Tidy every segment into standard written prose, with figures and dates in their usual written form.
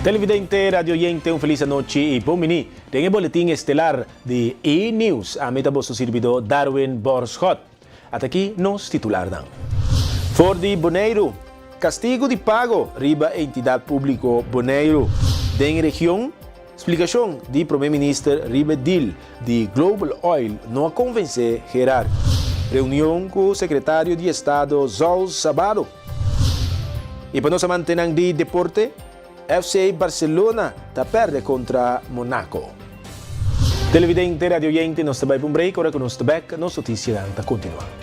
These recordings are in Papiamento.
Televidente, radio oyente, un feliz anochi y bon bini den e boletin estelar di E News. Ami ta boso sirbidó Darwin Borschot. Ata aki nos titularnan. For di Boneiru, Kastigu di pago riba entidat públiko Boneiru. Den region, Splikashon di Prome Minister riba e deal di Global Oil no a konvensé Gerard. Reunion ku Sekretario di Estado Zol Sabado. I pa nos amantenan di deporte, FC Barcelona ta pèrdè kontra Monaco. Televidente, radioyente, nos ta bai pa un break, ora ku nos ta bèk, nos notisianan ta kontinuá.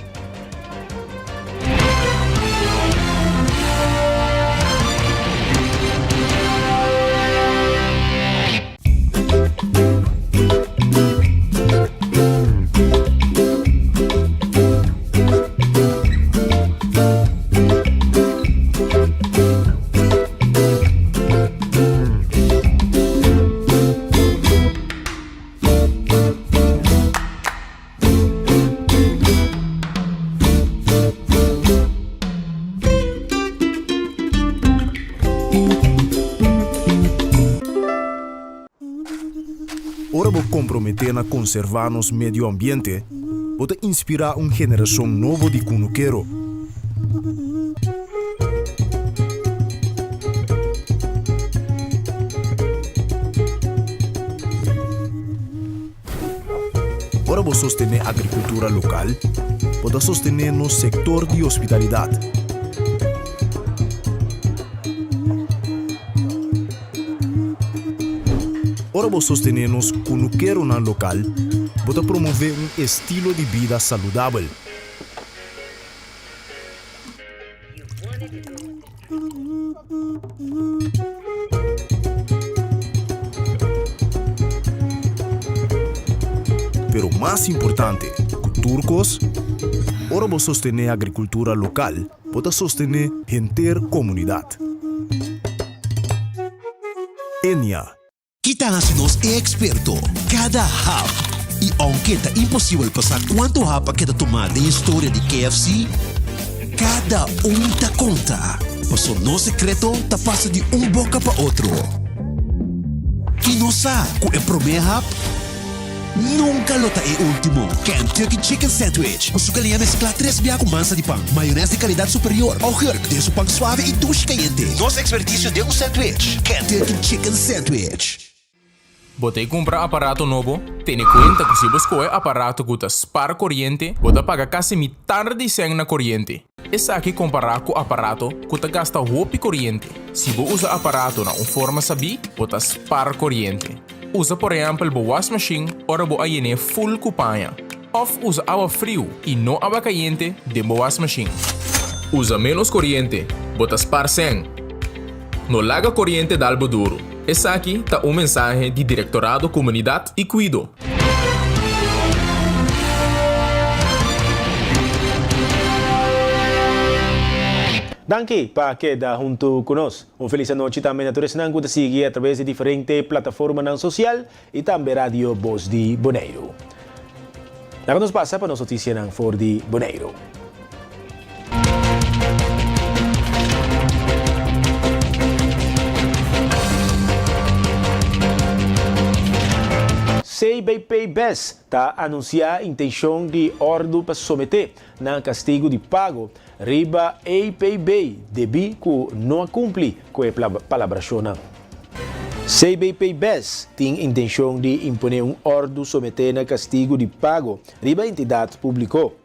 Ora bo komprometé na konservá nos medio ambiente, bo ta inspirá un generashon nobo di kunukero. Ora bo sostené agrikultura lokal, bo ta sostené nos sektor di hospitalidat. Ora bo sostené nos kunukeronan lokal, bo ta promové un estilo di bida saludabel. Pero mas importante ku tur kos, ora bo sostené agrikultura lokal, bo ta sostené henter komunidat. Enia. Ki ta hasi nos e eksperto? Kada hap! I ounke ta imposibel pa sa kuantu hap a keda tumá den historia di KFC, kada un ta konta, paso nos sekreto ta pasa di un boka pa otro. I nos sa ku e promé hap nunka lo ta e último. Kentucky Chicken Sandwich ku su galiña mesklá tres bia ku mansa di pan, mayones di kalidat superior, augurk den su pan suave i dushi kayente. Nos ekspertisio den un sandwich, Kentucky Chicken Sandwich. Bo ta e kumpra aparato nobo? Tene kuenta ku si bo skohe aparato ku ta spar koriente, bo ta paga kasi mitar di sèn na koriente. Esaki kompará ku aparato ku ta gasta hopi koriente. Si bo usa aparato na un forma sabí, bo ta spar koriente. Usa por ehèmpel bo wasmashin ora bo a yen'é ful ku paña. Òf usa awa friu i no awa kayente den bo wasmashin. Usa ménos koriente, bo ta spar sèn. No laga koriente dal bo duru. Esaki ta un mensahe di Direktorado Komunidat i Kuido. Danki pa keda huntu ku nos. Un felis anochi tambe na tur esnan ku ta sigui a traves di diferente plataformanan sosial i tambe Radio Bos di Boneiru. Laga nos pasa pa nos notisianan for di Boneiru. CBP bes ta anunsiá intenshon di òrdu pa someté na kastigu di pago riba APB debí ku no a kumpli ku e palabrashonnan. CBP bes tin intenshon di imponé un òrdu someté na kastigu di pago riba entidat públiko.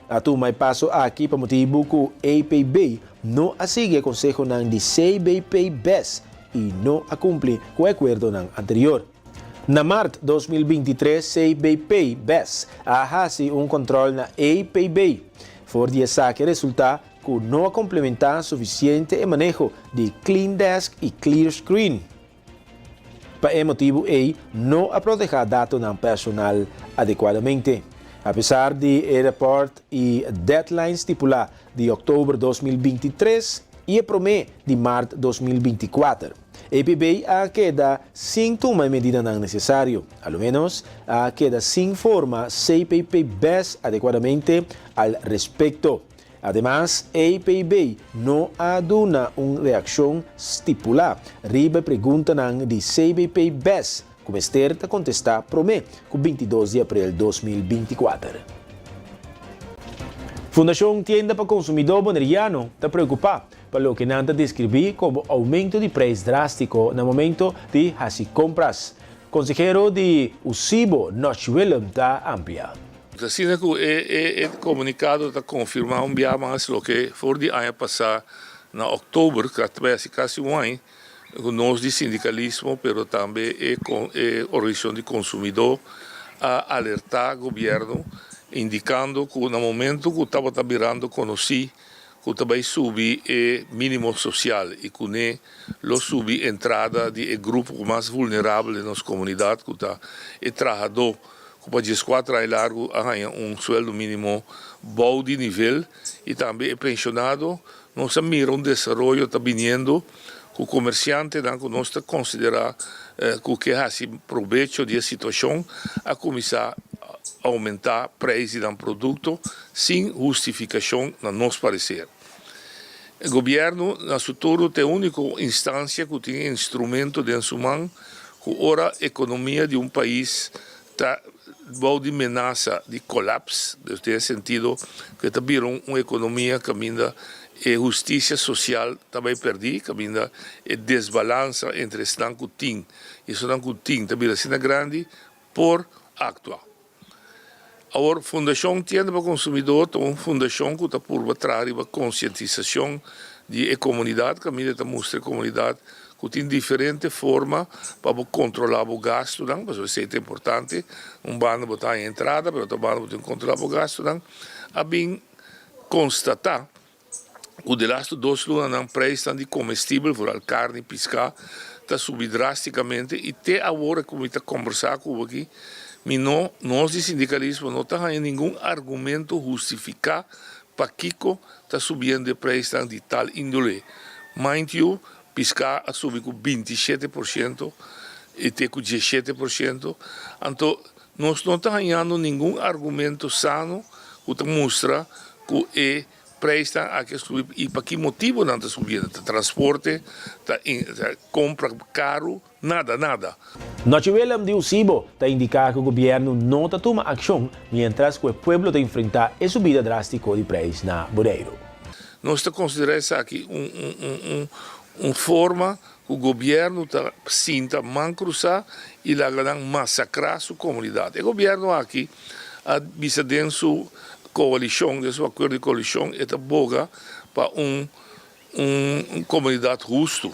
A tuma e paso aki pa motibu ku APB no a sigui e konsehonan di CBP bes i no a kumpli ku e akuerdonan anterior. Na mart 2023 CBP bes a hasi un kòntròl na APB. For di esaki a resultá ku no a komplementá sufisiente e maneho di Clean Desk i Clear Screen. Pa e motibu ei no a protehá datonan personal adekuadamente. Apesar di e repòrt i deadline stipulá di òktober 2023 i e promé di mart 2024, EPB a keda sin tuma e medidanan nesesario, a lo ménos a keda sin forma CPP bes adekuadamente al respekto. Ademas, EPB no a duna un reakshon stipulá riba e preguntanan di CBP bes ku mester ta kontestá promé ku 22 di aprel 2024. Fundashon Tienda pa Konsumidó Boneriano ta preokupá pa loke nan ta deskribí komo oumento di preis drástiko na momento di hasi kompras. Konsehero di USIBO Notch Willem ta amplia. Asina ku e komunikado ta konfirmá un bia mas loke for di aña pasá na òktober, ku a tabata hasi kasi un aña, ku nos di sindikalismo pero tambe e organisashon di konsumidó a alertá gobièrnu indikando ku na momento ku tabata birando konosí ku ta bai subi e mínimo sosial i kuné lo subi entrada di e grupo ku mas vulnerabel den nos komunidat ku ta e trahadó ku pa dieskuater aña largu a haña un sueldo mínimo bou di nivel i tambe e penshonado. Nos a mira un desaroyo ta biniendo ku komersiantenan ku nos ta konsiderá ku ke hasi probecho di e situashon a kuminsá oumentá preis di nan produkto sin hustifikashon na nos pareser. E gobièrnu na su turno ta e úniko instansia ku tin e instrumento den su man ku ora ekonomia di un pais ta bou di menasa di kolaps, dus den e sentido ku e ta bira un ekonomia kaminda e hustisia sosial ta bai pèrdí, kaminda e desbalansa entre esnan ku tin i esnan ku tin ta bira asina grandi, por aktua. Awor, Fundashon Tienda pa Konsumidó ta un fundashon ku ta purba traha riba konsientisashon di e komunidat, kaminda e ta mustra e komunidat ku tin diferente forma pa bo kontrolá bo gastunan, pasobra esei ta importante. Un banda bo ta haña entrada, pero otro banda bo tin ku kontrolá bo gastunan. A bin konstatá ku de lastu dos lunanan preisnan di komestibel, vooral karni, piská, ta subi drástikamente i te awor ku mi ta kombersá ku bo aki, mi no, nos di sindikalismo no ta haña ningun argumento hustifiká pakiko ta subiendo e preisnan di tal índole. Mind you, piská a subi ku 27% i te ku 17%, anto nos no ta hañando ningun argumento sano ku ta mustra ku e Prijsnan aki a subi y pa ki motibo nan ta subiendo? Ta transporte, ta compra caro, nada, nada. Nochi Willem di Usibo ta indica cu gobierno no ta tuma accion mientras cu e pueblo ta enfrenta e subida drastico di prijs na Boneiru. Nos ta considera esaki un un forma cu gobierno ta sinta man cruza y laga nan masacra su comunidad. E gobierno aki a bisa den su coalicion, den su acuerdo di coalicion e ta boga pa un un comunidad husto.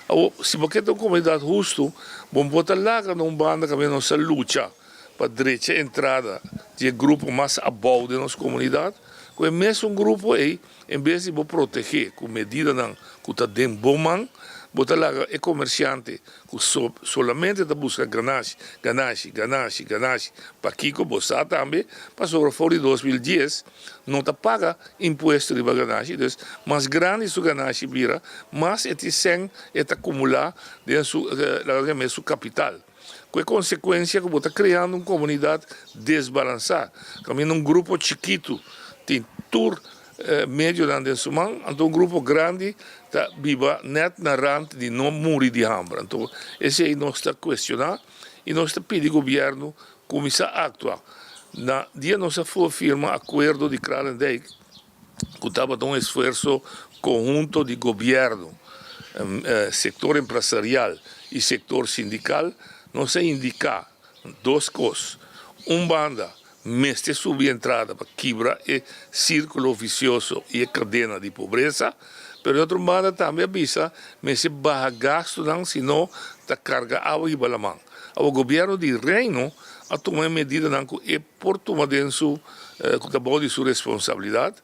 Awor, si bo ke ta un comunidad husto, bo no por ta laga na un banda caminda nos a lucha pa drecha entrada di e grupo mas abou den nos comunidad, cu e mesun grupo ey En bes di bo protegé ku medidanan ku ta den bo man, bo ta laga e komersiante ku solamente ta buska ganashi, ganashi, ganashi, ganashi. Pakiko? Bo sa tambe, pasobra for di 2010 no ta paga impuesto riba ganashi, dus mas grandi su ganashi bira, mas e tin sèn e ta kumulá den su, laga nos yam'é, su kapital. Ku e konsekuensia ku bo ta kreando un komunidat desbalansá, kaminda un grupo chikitu tin tur medionan den su man, anto un grupo grandi ta biba nèt na rant di no muri di hamber. Anto esei nos ta kuestioná i nos ta pidi gobièrnu kuminsá aktua. Na dia nos a firma akuerdo di Kralendijk, ku tabata un esfuerso konhunto di gobièrnu, sektor empresarial i sektor sindikal, nos a indiká dos kos, un banda mester subi entrada pa kibra e sírkulo visioso i e kadena di pobresa, pero di otro banda tambe a bisa mester baha gastunan sino ta karga awa riba laman. Awor gobièrnu di Reino a tuma e medidanan ku e por tuma den su ku ta bou di su responsabilidat,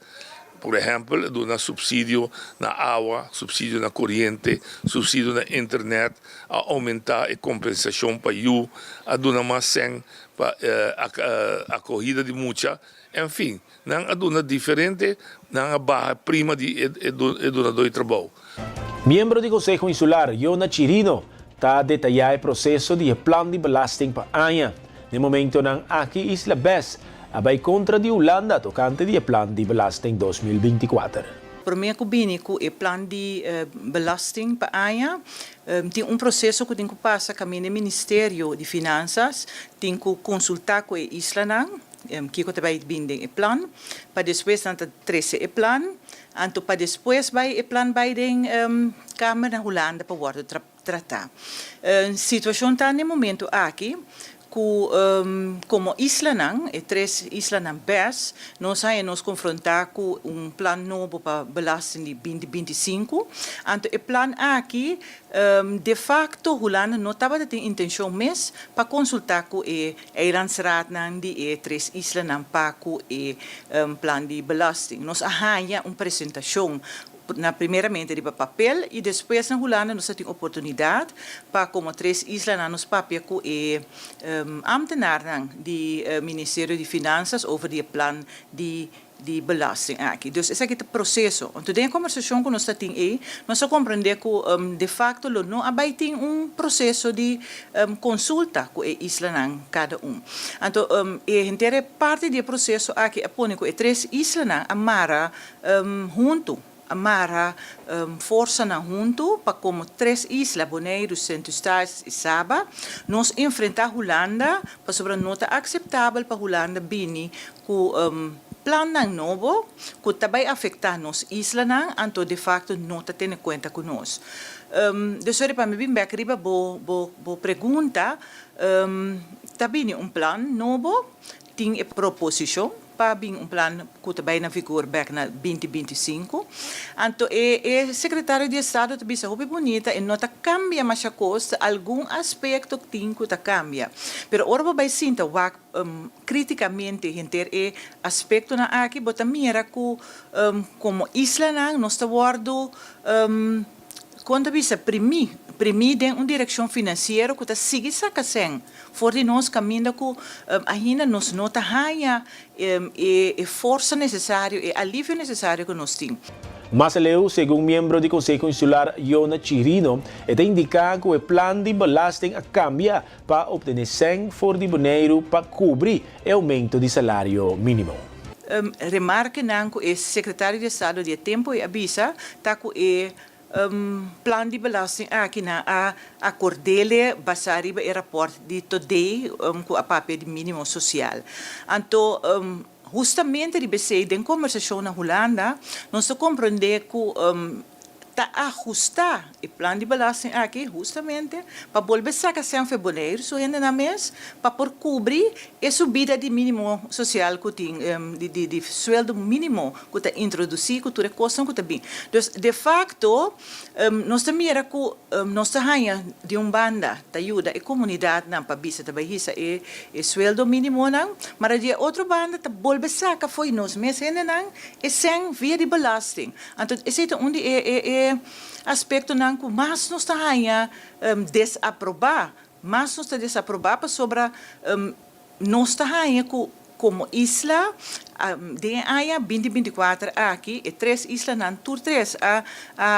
por ehèmpel duna supsidio na awa, supsidio na koriente, supsidio na internet, a oumentá e kompensashon pa yu, a duna mas sèn pa akohida di mucha, enfin, nan a duna diferente, nan a baha prima di e dunadó di trabou. Miembro di Konseho Insular, Yona Chirino, ta detayá e proseso di e plan di belasting pa aña. Den momentonan aki Isla bes a bai kontra di Hulanda tokante di e plan di belasting 2024. Promé ku bini ku e plan di belasting pa aña, tin un proseso ku tin ku pasa kaminda e Ministerio di Finansas tin ku konsultá ku e islanan kiko ta bai bin den e plan, pa despues nan ta trese e plan, anto pa despues bai e plan bai den Kamer na Hulanda pa wòrdu tratá. Situashon ta na e momentu aki ku komo islanan, e tres islanan bes, nos haña nos konfrontá ku un plan nobo pa belasting di binti 25. Anto e plan aki de fakto Hulanda no tabata tin intenshon mes pa konsultá ku e eilandsraadnan di e tres islanan pa ku e plan di belasting. Nos a haña un presentashon na primeramente riba papel y despues na Hulanda nos a tin oportunidad pa como tres islanan nos papia cu e ambtenaarnan di Ministerio di Finanzas over di e plan di di belasting aki. Dus esaki ta proceso. Anto den e conversacion cu nos ta tin ey nos a comprende cu de facto lo no a bay tin un proceso di consulta cu e islanan cada un. Anto e henter e parti di e proceso aki a pone cu e tres islanan a mara huntu, a mara forsanan huntu pa komo tres isla, Boneiru, Sint Eustatius i Saba, nos enfrentá Hulanda pasobra no ta akseptabel pa Hulanda bini ku plannan nobo ku ta bai afektá nos islanan anto de fakto no ta tene kuenta ku nos. Dus sorry pa mi bin bèk riba bo bo pregunta, ta bini un plan nobo, tin e proposishon pa bin un plan ku ta bai na vigor bèk na 2025. Anto e e sekretario di estado ta bisa hopi bunita e no ta kambia masha kos, algun aspekto tin ku ta kambia. Pero ora bo bai sinta wak kritikamente henter e aspektonan aki bo ta mira ku komo islanan nos ta wòrdu Kon ta bisa primí? Primí den un direkshon finansiero ku ta sigui saka sèn for di nos kaminda ku ainda nos no ta haña e forsa nesesario, e alivio nesesario ku nos tin. Mas aleu, segun miembro di Konseho Insular Yona Chirino, e ta indiká ku e plan di belasting a kambia pa optené sèn for di Boneiru pa kubri e oumento di salario mínimo. Remarkenan ku e sekretario di estado di e tempu ei a bisa ta ku e plan di belasting aki nan a akord'é basá riba e rapòrt di Todé ku a papia di mínimo sosial. Anto hustamente riba esei den kombersashon na Hulanda nos ta komprondé ku Ta ahustá e plan di belasting aki hustamente pa bolbe saka sèn fe Boneiru su hendenan mes pa por kubri e subida di mínimo sosial ku tin, di sueldo mínimo ku ta introdusí ku tur e kosnan ku ta bin. Dus de fakto nos ta mira ku nos ta haña di un banda ta yuda e komunidatnan pa bisa ta bai hisa e sueldo mínimonan, mara di e otro banda ta bolbe saka fo'i nos mes hendenan e sèn via di belasting. Anto esei ta un di e e aspektonan ku mas nos ta haña desaprobá, mas nos ta desaprobá pasobra nos ta haña ku komo isla den e aña 2024 aki e tres islanan tur tres a a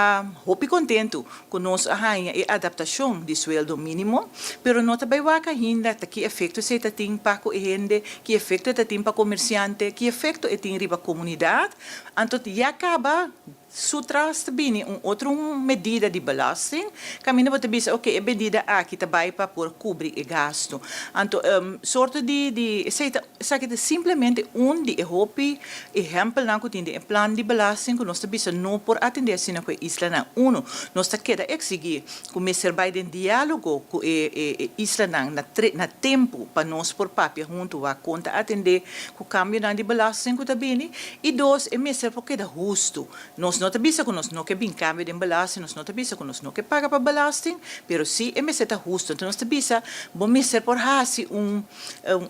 hopi kontentu ku nos a haña e adaptashon di sueldo mínimo, pero no ta bai wak ainda ta ki efekto esei ta tin pa ku e hende, ki efekto e ta tin pa komersiante, ki efekto e tin riba komunidat. Anto ya caba su tras ta bini un otro medida di belasting, caminda bo ta bisa ok e medida aki ta bay pa por cubri e gasto. Anto sorto di di esey ta esaki ta simplemente un di e hopi ehempelnan cu tin den e plan di belasting cu nos ta bisa no por atende asina cu e islanan. Uno, nos ta keda exigi cu mester bay den dialogo cu e e islanan na na tempo pa nos por papia hunto wak con ta atende cu cambionan di belasting cu ta bini, y dos, e mester por keda husto. Nos no ta bisa cu nos no ke bin cambio den belasting, nos no ta bisa cu nos no ke paga pa belasting, pero si e mester ta husto. Enton nos ta bisa, bo mester por haci un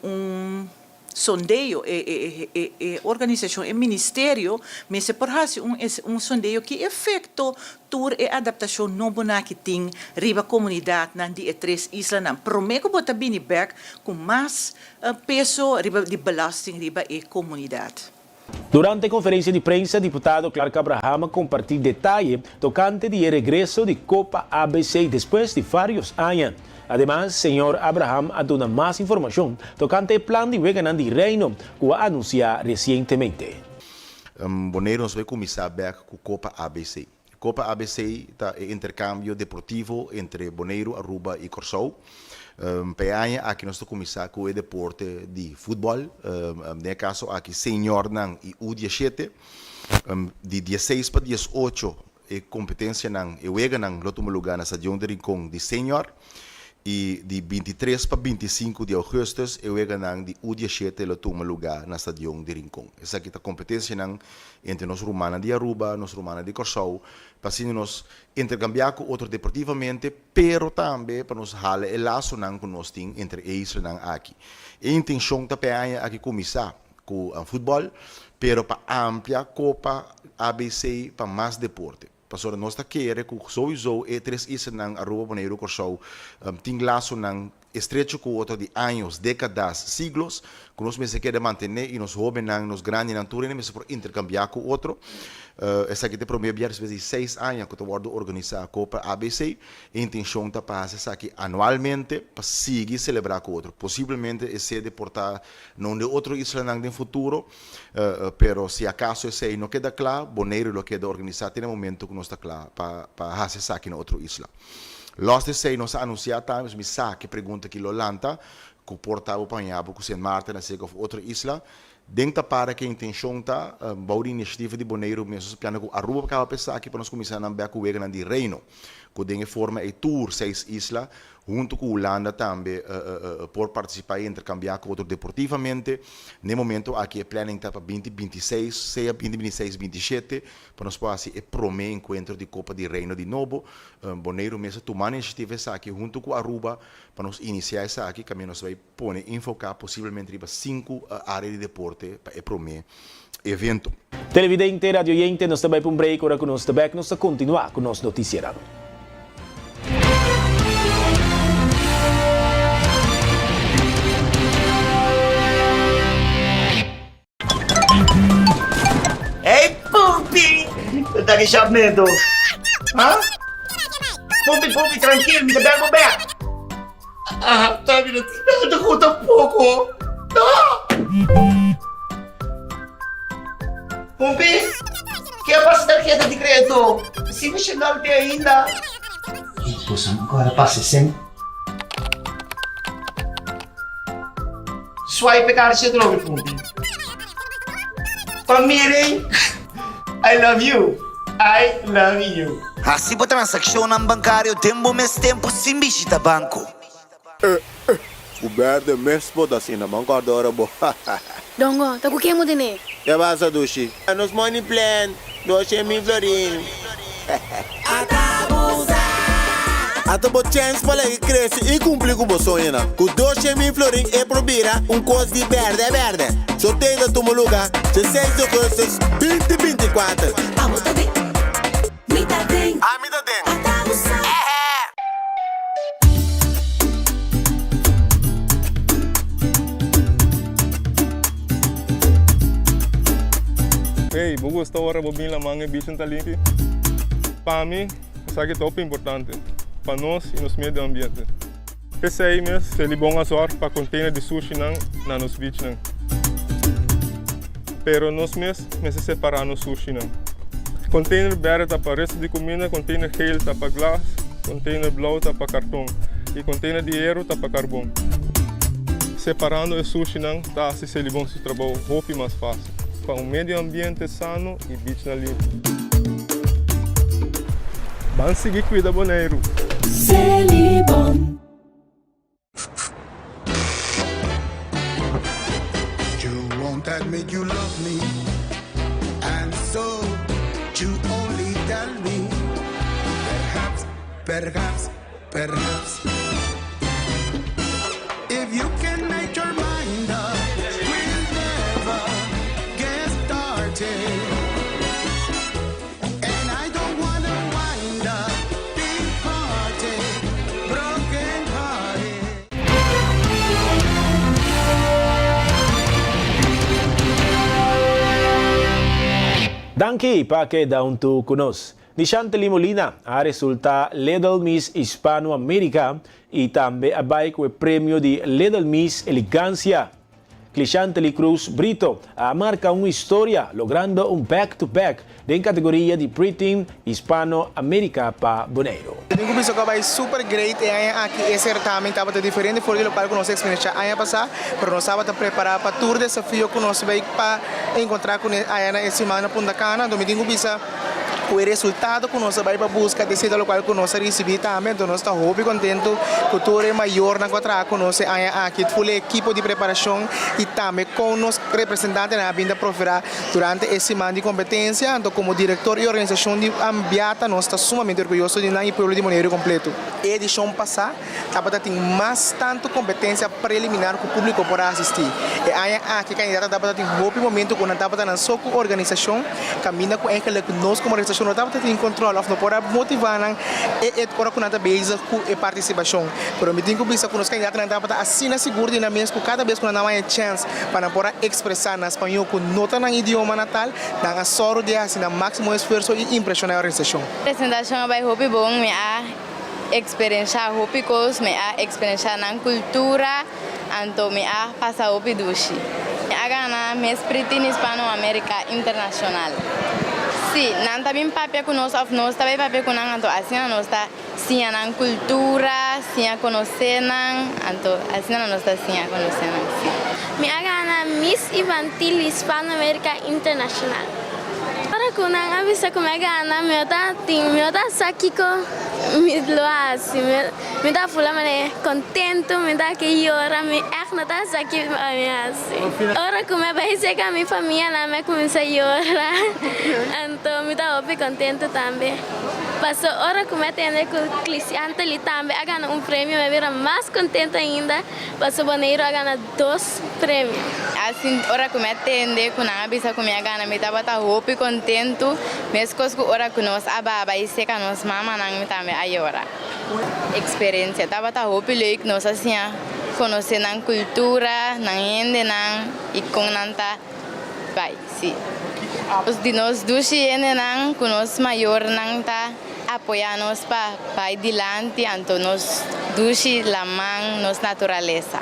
un sondeo, e e e e organisacion, e ministerio mester por haci un un sondeo ki efecto Tur e adaptashon nobonan aki tin riba komunidatnan di e tres islanan promé ku bo ta bini bèk ku mas peso riba di belasting riba e komunidat. Durante e konferensia di prensa diputado Clark Abraham a kompartí detaye tokante di e regreso di Kopa ABC despues di vários aña. Ademas, señor Abraham a duna mas informashon tokante e plan di weganan di Reino ku a anunsiá resientemente. Boneiru nos bai kuminsá bèk ku Kopa ABC. Kopa ABC ta e interkambio deportivo entre Boneiru, Aruba i Kòrsou. Pa e aña aki nos ta kuminsá ku e deporte di futbòl, den e kaso aki seniornan i U diesshete. Di diesseis pa diesocho e kompetensianan, e weganan lo tuma lugá na Stadion di Rincon di senior i di bintitres pa bintisinku di ougùstùs e weganan di U diesshete lo tuma lugá na Stadion di Rincon. Esaki ta kompetensianan entre nos rumannan di Aruba, nos rumannan di Kòrsou, pa asina nos interkambiá ku otro deportivamente, pero tambe pa nos hala e lasonan ku nos tin entre e islanan aki. E intenshon ta pa e aña aki kuminsá ku futbòl, pero pa amplia Kopa ABC pa mas deporte. Pasobra nos ta kere ku souiso e tres islanan, Aruba, Boneiru, Kòrsou, tin lasonan estrecho ku otro di años, dékadas, siglos, ku nos mester keda mantené i nos hóbennan, nos grandinan, tur hende mester por interkambiá ku otro. Esaki ta e promé bia despues di seis aña ku ta wòrdu organisá Kopa ABC. E intenshon ta pa hasi esaki anualmente pa sigui selebrá ku otro. Posiblemente e sede por ta na un di otro islanan den futuro, pero si akaso esei no keda kla, Boneiru lo keda organisá te na momento ku nos ta kla pa hasi esaki na otro isla. Lòs di esei nos a anunsiá tambe, mi sa ku e pregunta aki lo lanta, ku por ta bo paña bo ku Sint Maarten a seka òf otro isla. Den ta para ku e intenshon ta, bou di inisiativa di Boneiru mes nos a plana ku Aruba pa kaba pa esaki pa nos kuminsá nan bèk ku weganan di Reino, ku den e forma ei tur seis isla huntu ku Hulanda tambe por partisipá i interkambiá ku otro deportivamente. Na e momento aki e planning ta pa binti 26, sea binti 26, 27, pa nos por hasi e promé enkuentro di Kopa di Reino di nobo. Boneiru mes a tuma inisiativa esaki huntu ku Aruba pa nos inisiá esaki kaminda nos bai pone enfoká posiblemente riba sinku área di deporte pa e promé evento. Televidente, radioyente, nos ta bai pa un break, ora ku nos ta bèk nos ta kontinuá ku nos notisienan. Hey Pumpi! Bo ta ki shop mento? Ha? Pumpi, Pumpi, trankil, mi ta bel bo bek. Ah, ta mi no tin nada ku tampoko. No! Pumpi, ke a pasa tarheta di kredito? Si mi shenal te ainda. Boso no kòrda pasa esei? Swipe e karchi atrobe Pumpi. Pa miren I love you I love you. Hasi bo transakshonnan bankario den bo mes tempu sin bishita banko. Eh eh, ku berde mes bo ta asina, ban kòrda ora bo hahaha. Dongo, ta ku ken bo tene? Ke pasa dushi? Nos money plan, 200,000 florin. Ata bo chèns pa laga krese i kumpli ku bo soñonan. Ku 200,000 florin e por bira un kos di bèrdè bèrdè. Sorteo ta tuma lugá djeseis di ougùstùs 2024. Abo ta den, mi ta den. Ami ta den. Ata bo sa. Hey, bo gusta ora bo bin laman e bichin ta limpi? Pa mi, esaki ta hopi importante pa nos y nos medio ambiente. P'esei mes, Selibon a zorg pa container di sushinan na nos beachnan. Pero nos mes mester separa nos sushinan. Container berde ta pa resto di cuminda, container geel ta pa glas, container blauw ta pa carton y container di hero ta pa carbon. Separando e sushinan ta haci Selibon su trabou hopi mas facil pa un medio ambiente sano y beachnan limpi. Ban sigui cuida Boneiru! Selibon. You won't admit you love me And so you only tell me Perhaps, perhaps, perhaps If you can make your mind up We'll never get started And I don't wanna wind up Departed, broken hearted Danki pa keda huntu ku nos. Nishantely Molina a resulta Little Miss Hispano America y tambe a bay cu e premio di Little Miss Elegancia. Clishantely Cruz Brito a marca un historia logrando un back to back den categoria di Preteen Hispano America pa Boneiru. Tin cu bisa cu a bay super great e aña aki. E certamen tabata diferente for di locual cu nos a experiencia aña pasa, pero nos tabata prepara pa tur desafio cu nos bay pa encontra cune aya na e siman na Punta Cana. Anto mi tin cu bisa cu e resultado cu nos a bay pa busca ta esey ta locual cu nos a ricibi tambe. Anto nos ta hopi contento cu tur e mayornan cu a traha cu nos e aña aki, full e ekipo di preparacion y tambe con nos representantenan a bin ta profera durante e siman di competencia. Anto como director y organisacion di Ambiata nos ta sumamente orguyoso di nan y pueblo di Boneiru completo. E edicion pasa tabata tin mas tantu competencia preliminar cu publico por a asisti. E aña aki candidatonan tabata tin hopi momento cu nan tabata nan so cu organisacion, caminda cu eigenlijk nos como organisacion no tabata tin control of no por a motiva nan e e ora cu nan ta bezig cu e participacion. Pero mi tin cu bisa cu nos candidatonan tabata asina sigur di nan mes cu cada bes cu nan a haña chance pa nan por a expresa na spañol cu no ta nan idioma natal, nan a sòru di haci nan maximo esfuerso y impresiona e organisacion. Presentacion a bay hopi bon, mi a Eksperenshá hopi kos, mi a eksperenshá nan kultura, anto mi a pasa hopi dushi. Mi a gana Miss Preteen Hispanoamerica Internacional. Sí, nan ta bin papia ku nos òf nos ta bai papia ku nan, anto asina nos ta siña nan kultura, siña konosé nan, anto asina nos ta siña konosé nan, sí. Mi a gana Miss Infantil Hispanoamerica Internacional. Ora ku nan a bisa ku mi a gana, mi no ta tin, mi no ta sa kiko. Mi lo hasi, mi ta fula manera kontentu, mi ta ke yora, mi ègt no ta sa ki mi hasi. Ora ku mi a bai serka mi famianan mi a kuminsá yora, anto mi ta hopi kontentu tambe. Paso ora ku mi a tende ku Clisianteli tambe a gana un premio mi a bira mas kontentu ainda, paso Boneiru a gana dos premio. Asin ora ku mi a tende ku nan a bisa ku mi a gana mi tabata hopi kontentu, meskos ku ora ku nos a baba i seka nos mamanan mi tambe a yora. Eksperensia tabata hopi leuk, nos a siña konosé nan kultura, nan hendenan i kon nan ta bai. Sí. Di nos dushi hendenan ku nos mayornan ta apoyá nos pa bai dilanti anto nos dushi laman, nos naturalesa.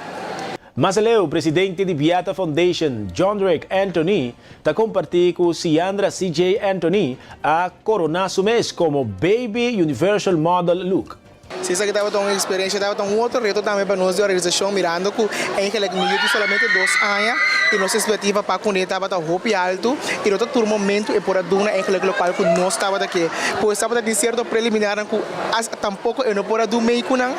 Mas aleu, presidente di Biata Foundation, Jondrick Anthony, ta kompartí ku Siandra CJ Anthony a koroná su mes komo Baby Universal Model Look. Si esaki tabata un experiencia, tabata un otro reto tambe pa nos di organisacion mirando cu eigenlijk mi yu tin solamente dos aña y nos expectativa pa cune tabata hopi alto y no ta tur momento e por a duna eigenlijk locual cu nos tabata ke. Pues tabata tin cierto preliminarnan cu tampoco e no por a du mey cu nan,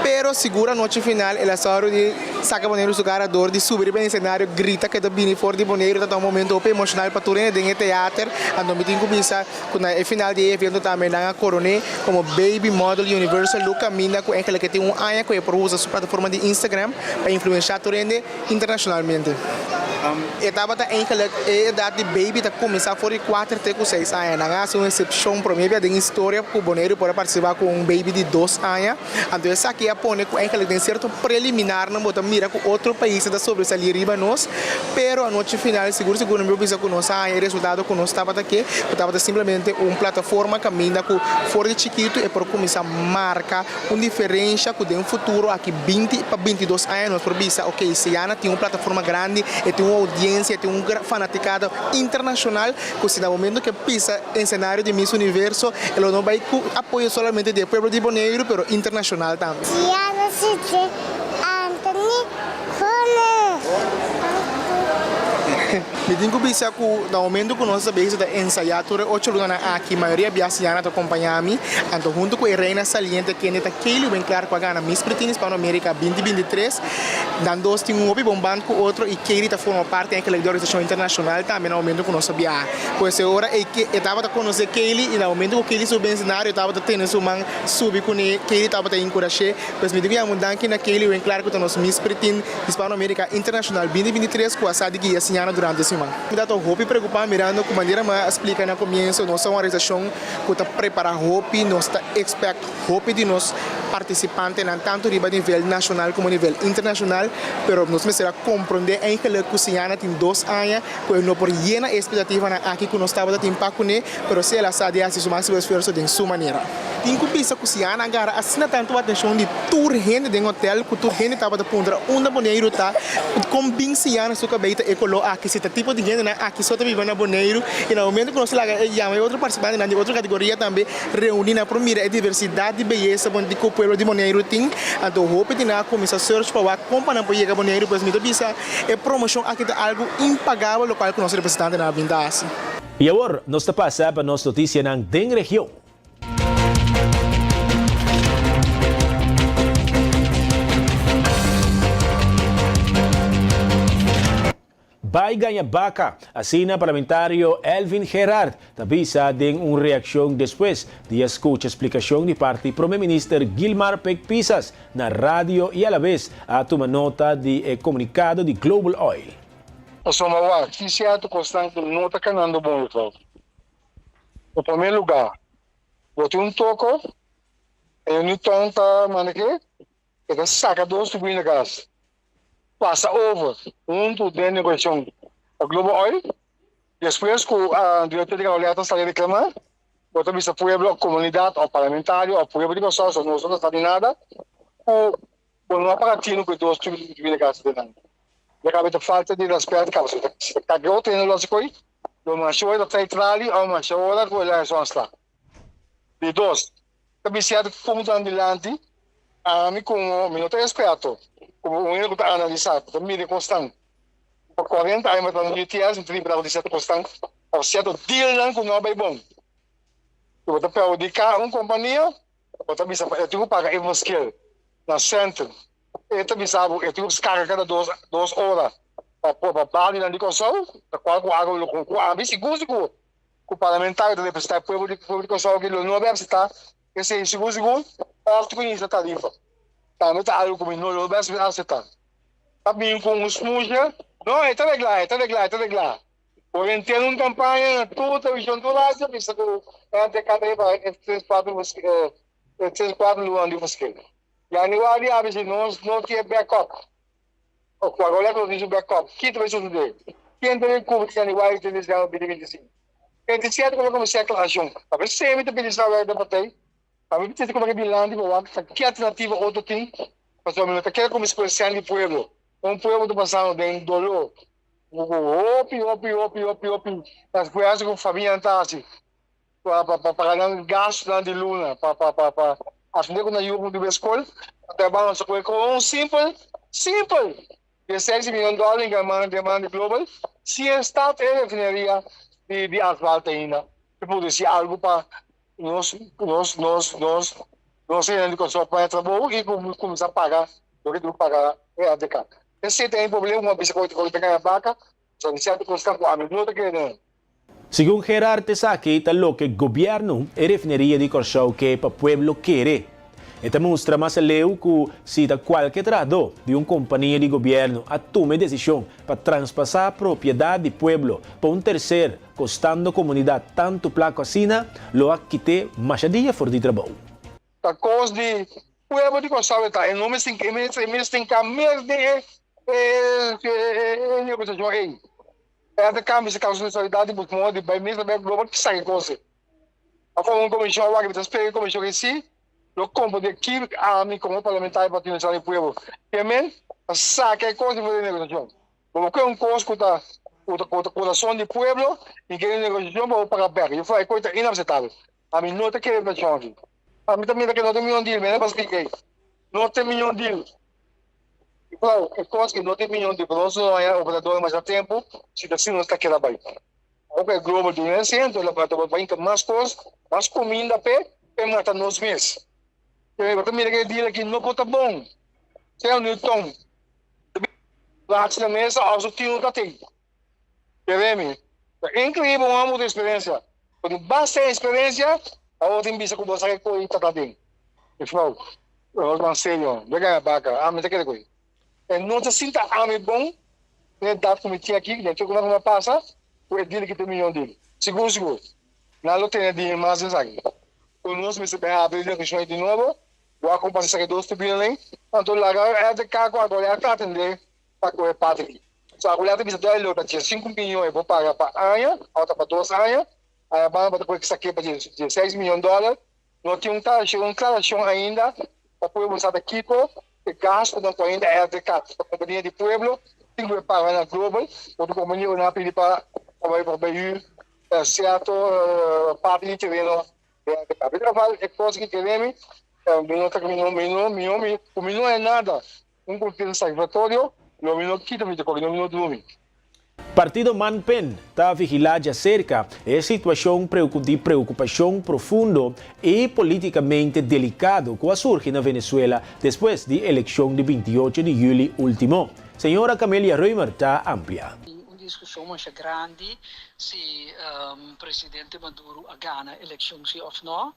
pero sigur anochi final el a sòru di saca Boneiru su cara dor di subi riba e escenario grita cu e ta bini for di Boneiru. Tabata un momento hopi emocional pa tur hende den e theater, anto mi tin cu bisa. Ku na e final di e evento tambe nan a koron'é komo Baby Model Universal lo kaminda ku Angela ke tin un aña ku e por usa su plataforma di Instagram pa influenshá tur hende internashonalmente. E tabata eigenlijk e edat di baby ta kuminsá for di kuater te ku seis aña. Nan a hasi un eksepshon promé bia den historia ku Boneiru por a partisipá ku un baby di dos aña. Anto esaki a pone ku eigenlijk den sierto preliminarnan bo ta mira ku otro paisnan ta sobresalí riba nos. Pero anochi final sigur sigur no mi por bisa ku nos a haña e resultado ku nos tabata ke, ku tabata simplemente un plataforma kaminda ku for di chikitu e por kuminsá marka un diferensha ku den futuro aki binti pa bintidos aña nos por bisa ok Siana tin un plataforma grandi, e tin un oudiensia, e tin un fanatikada internashonal ku si na momento ku e pisa ensenario di Miss Universo e lo no bai ku apoyo solamente di e pueblo di Boneiru pero internashonal tambe. Siana Sitje Anthony Mi tin ku bisa ku na momento ku nos ta bezig ta ensayá tur e ocho lunanan aki, mayoria bia Siana ta kompañá mi, anto huntu ku e reina saliente kende ta Kaylee Winklaar ku a gana Miss Preteen Hispanoamerica binti 23, nan dos tin un hopi bon band ku otro i Kaylee ta forma parti eigenlijk di organisashon internashonal tambe na momento ku nos a biaha. Pues e ora ei e tabata konosé Kaylee i na momento ku Kaylee subi esenario e tabata tene su man subi kuné, Kaylee tabata enkurash'é. Pues mi di ku yama un danki na Kaylee Winklaar ku ta nos Miss Preteen Hispanoamerica Internacional 2023 ku a sa di guia siñana durante e siman. Mi ta hopi preokupá mirando ku manera mi a splika na komienso nos ta un organisashon ku ta prepará hopi, nos ta expect hopi di nos. partisipantenan tantu riba nivel nashonal komo nivel internashonal, pero nos mester a komprondé eigenlijk ku Siana tin dos aña ku e no por yena e ekspektativanan aki ku nos tabata tin pa kuné, pero si el a sa di hasi su máksimo esfuerso den su manera. Tin ku bisa ku Siana a gara asina tantu atenshon di tur hende den hotel ku tur hende tabata puntra unda Boneiru ta, kon bin Siana su kabei ta e koló aki, si ta tipo di hendenan aki so ta biba na Boneiru i na momento ku nos laga e yama e otro partisipantenan di otro kategoria tambe reuní nan por mira e diversidat di beyesa bon di ku pueblo di Boneiru tin. Anto hopi di nan a kuminsá search pa wak kon pa nan por yega Boneiru pues mi ta bisa e promoshon aki ta algu impagabel lokual ku nos representantenan a bin ta hasi. I awor nos ta pasa pa nos notisianan den region. Bai gaña baka, asina parlamentario Elvin Gerard ta bisa den un reakshon despues di a skucha splikashon di parti Prome Minister Gilmar Pik Pisas na radio i alabes a tuma nota di e komunikado di Global Oil. Pasobra wak, tin sierto kosnan ku no ta kanando bon, juffrouw. Na promé lugá, bo tin un toko, e Newton ta manej'é, e ta saka dos tubina gas, pasa over huntu den negosiashon pa Global Oil. Despues ku direktor di Garolet a sali reklamá, bo ta bisa pueblo, komunidat òf parlamentario òf pueblo di Kòrsou, so nos no ta sa di nada, ku bo no a paga tinu ku e dos tubina gas den nan. Ya kaba e ta falta di rèspèt kaba, si ta kake otro hende lo hasi koi. Lo masha ora ta trae trali of masha ora ku el a hasi un sla. Di dos, ta bin sierto puntonan dilanti, ami komo mi no ta eksperto, komo un hende ku ta analisá, ku ta mira e kosnan, pa kuarenta aña mi a traha na UTS, mi ta ripará ku tin sierto kosnan of sierto dealnan ku no a bai bon. Ku bo ta perhudiká un kompania, bo ta bisa pa e tin ku paga e verschil na sènten. E ta bisa bo e tin ku skarga kada dos dos ora pa por pa barionan di Kòrsou, ta kual ku algu lo ku ami sigur sigur ku parlamentario ta representá e pueblo di pueblo di Kòrsou aki lo no a aseptá esei sigur sigur òf ku inicia tarifa tambe ta algu ku mi no lo aseptá. Ta bin ku un smusha no e ta reglá e ta reglá e ta reglá por henter un kampaña na tur televishon tur radio bisa ku e a tarifa e tres kuater e tres kuater lunan di verschil. Januari a bisa nos no tin backup. Of cu agola cu nos tin su backup. Ki ta bay sucede? Ken ta bay cubri januari te december 2025? 27 cu lo cuminsa aclaracion. Ta bay semi ta pidi sa werk den partij. Ta bay pidi cu dilanti pa wak ta ki alternativa otro tin. Pasobra mi no ta kere cuminsa cu e cen di pueblo. Un pueblo ta pasando den dolor. Cu hopi hopi hopi hopi hopi esfuerzo cu familianan ta haci. Pa pa paga nan gastunan di luna, pa pa pa pa atende ku nan yu di skol, pa trabaho nan ku un simpel, simpel di seis miyon dòler den man den man di Global, si e start e refineria di di asfalto ainda, ta produsi algu pa nos nos nos nos nos hende di Kòrsou paña trabou i kuminsá paga loke tin ku paga e ADK. Esei ta e problema ku mi a bisa ku ta gana baka, pasobra sierto kosnan ku ami no ta kere den. Segun Gerard esaki ta loke gobièrnu e refineria di Kòrsou ke pa pueblo kere. E ta mustra mas aleu ku si ta kualke trahadó di un kompania di gobièrnu a tuma e desishon pa traspasá propiedat di pueblo pa un terser kostando komunidat tantu plako asina, lo a kit'é masha dia for di trabou. Ta kos di pueblo di Kòrsou e ta, e no mester e mester ka mes den e e negosiashon ei. E ta kambia si causa nacionalidad di busca modo di bay mes na bay global ki saki cose. A forma un comision awor mi ta spera e comision ey si lo comprende ki ami como parlamentario Partido Nacional di Pueblo ke men ta saka e cos di for di negociacion. Bo por ke un cos cu ta cu ta cu ta corazon di pueblo y ke negociacion pa bo paga bek. Yo fala e cos ta inaceptabel. Ami no ta kere inflacion aki. Ami ta mira ke no ta mion deal, mi a splica ey. No ta mion deal. Claro, e kos ke no tin mion di nos no haña operador masha tempu, si ta asina nos ta keda bai. Awor ku e Global duna e sentro, lo ta bai hinka mas kos, mas kuminda p'e, p'e mata nos mes. Pero bo ta mira ku e deal aki no por ta bon. Sea Newton ta bin plachi na mesa òf su tin ta tin. Keremi, ta inkreibel un hòmber ku eksperensia. Bo tin basta eksperensia, awor tin bisa ku bo sa ke koi ta ta den. Mevrouw, nos ban serio, bo gana baka, ami ta kere koe. E no ta sinta ami bon den edat ku mi tin aki, den tur ku mi a pasa, ku e deal ki ta miyon deal. Sigur sigur, nan lo tene di mas esaki. Ku nos mester bin habri negosio di nobo. Wak kon pasa esaki dos turbina ei, anto laga RTK ku Aqualectra ta atendé pa ku e parti aki. So Aqualectra ta bisa duidelijk ta diesinku miyon e por paga pa aña, òf ta pa dos aña, aña banda bo ta por esaki pa dieseis miyon dòler. No tin un un klarashon ainda pa pueblo sa ta kiko e gastunan ku ainda RTK, ta kompania di pueblo, tin ku e paga na Global, otro kompania ku nan a pidi pa pa bai hür sierto parti di tereno. Mi traval e kos ki kere mi, mi no ta mi no mi no mi no mi ku mi no hay nada un konfiansa satisfaktorio lo mi no kita mi ta koki no mi no drumi. Partido Manpen ta vigilá djaserka e situashon di preokupashon profundo i politikamente delikado ku a surgi na Venezuela despues di elekshon di 28 di yüli último. Señora Camelia Römer ta amplia. Un diskushon masha grandi si presidente Maduro a gana elekshon si òf nò.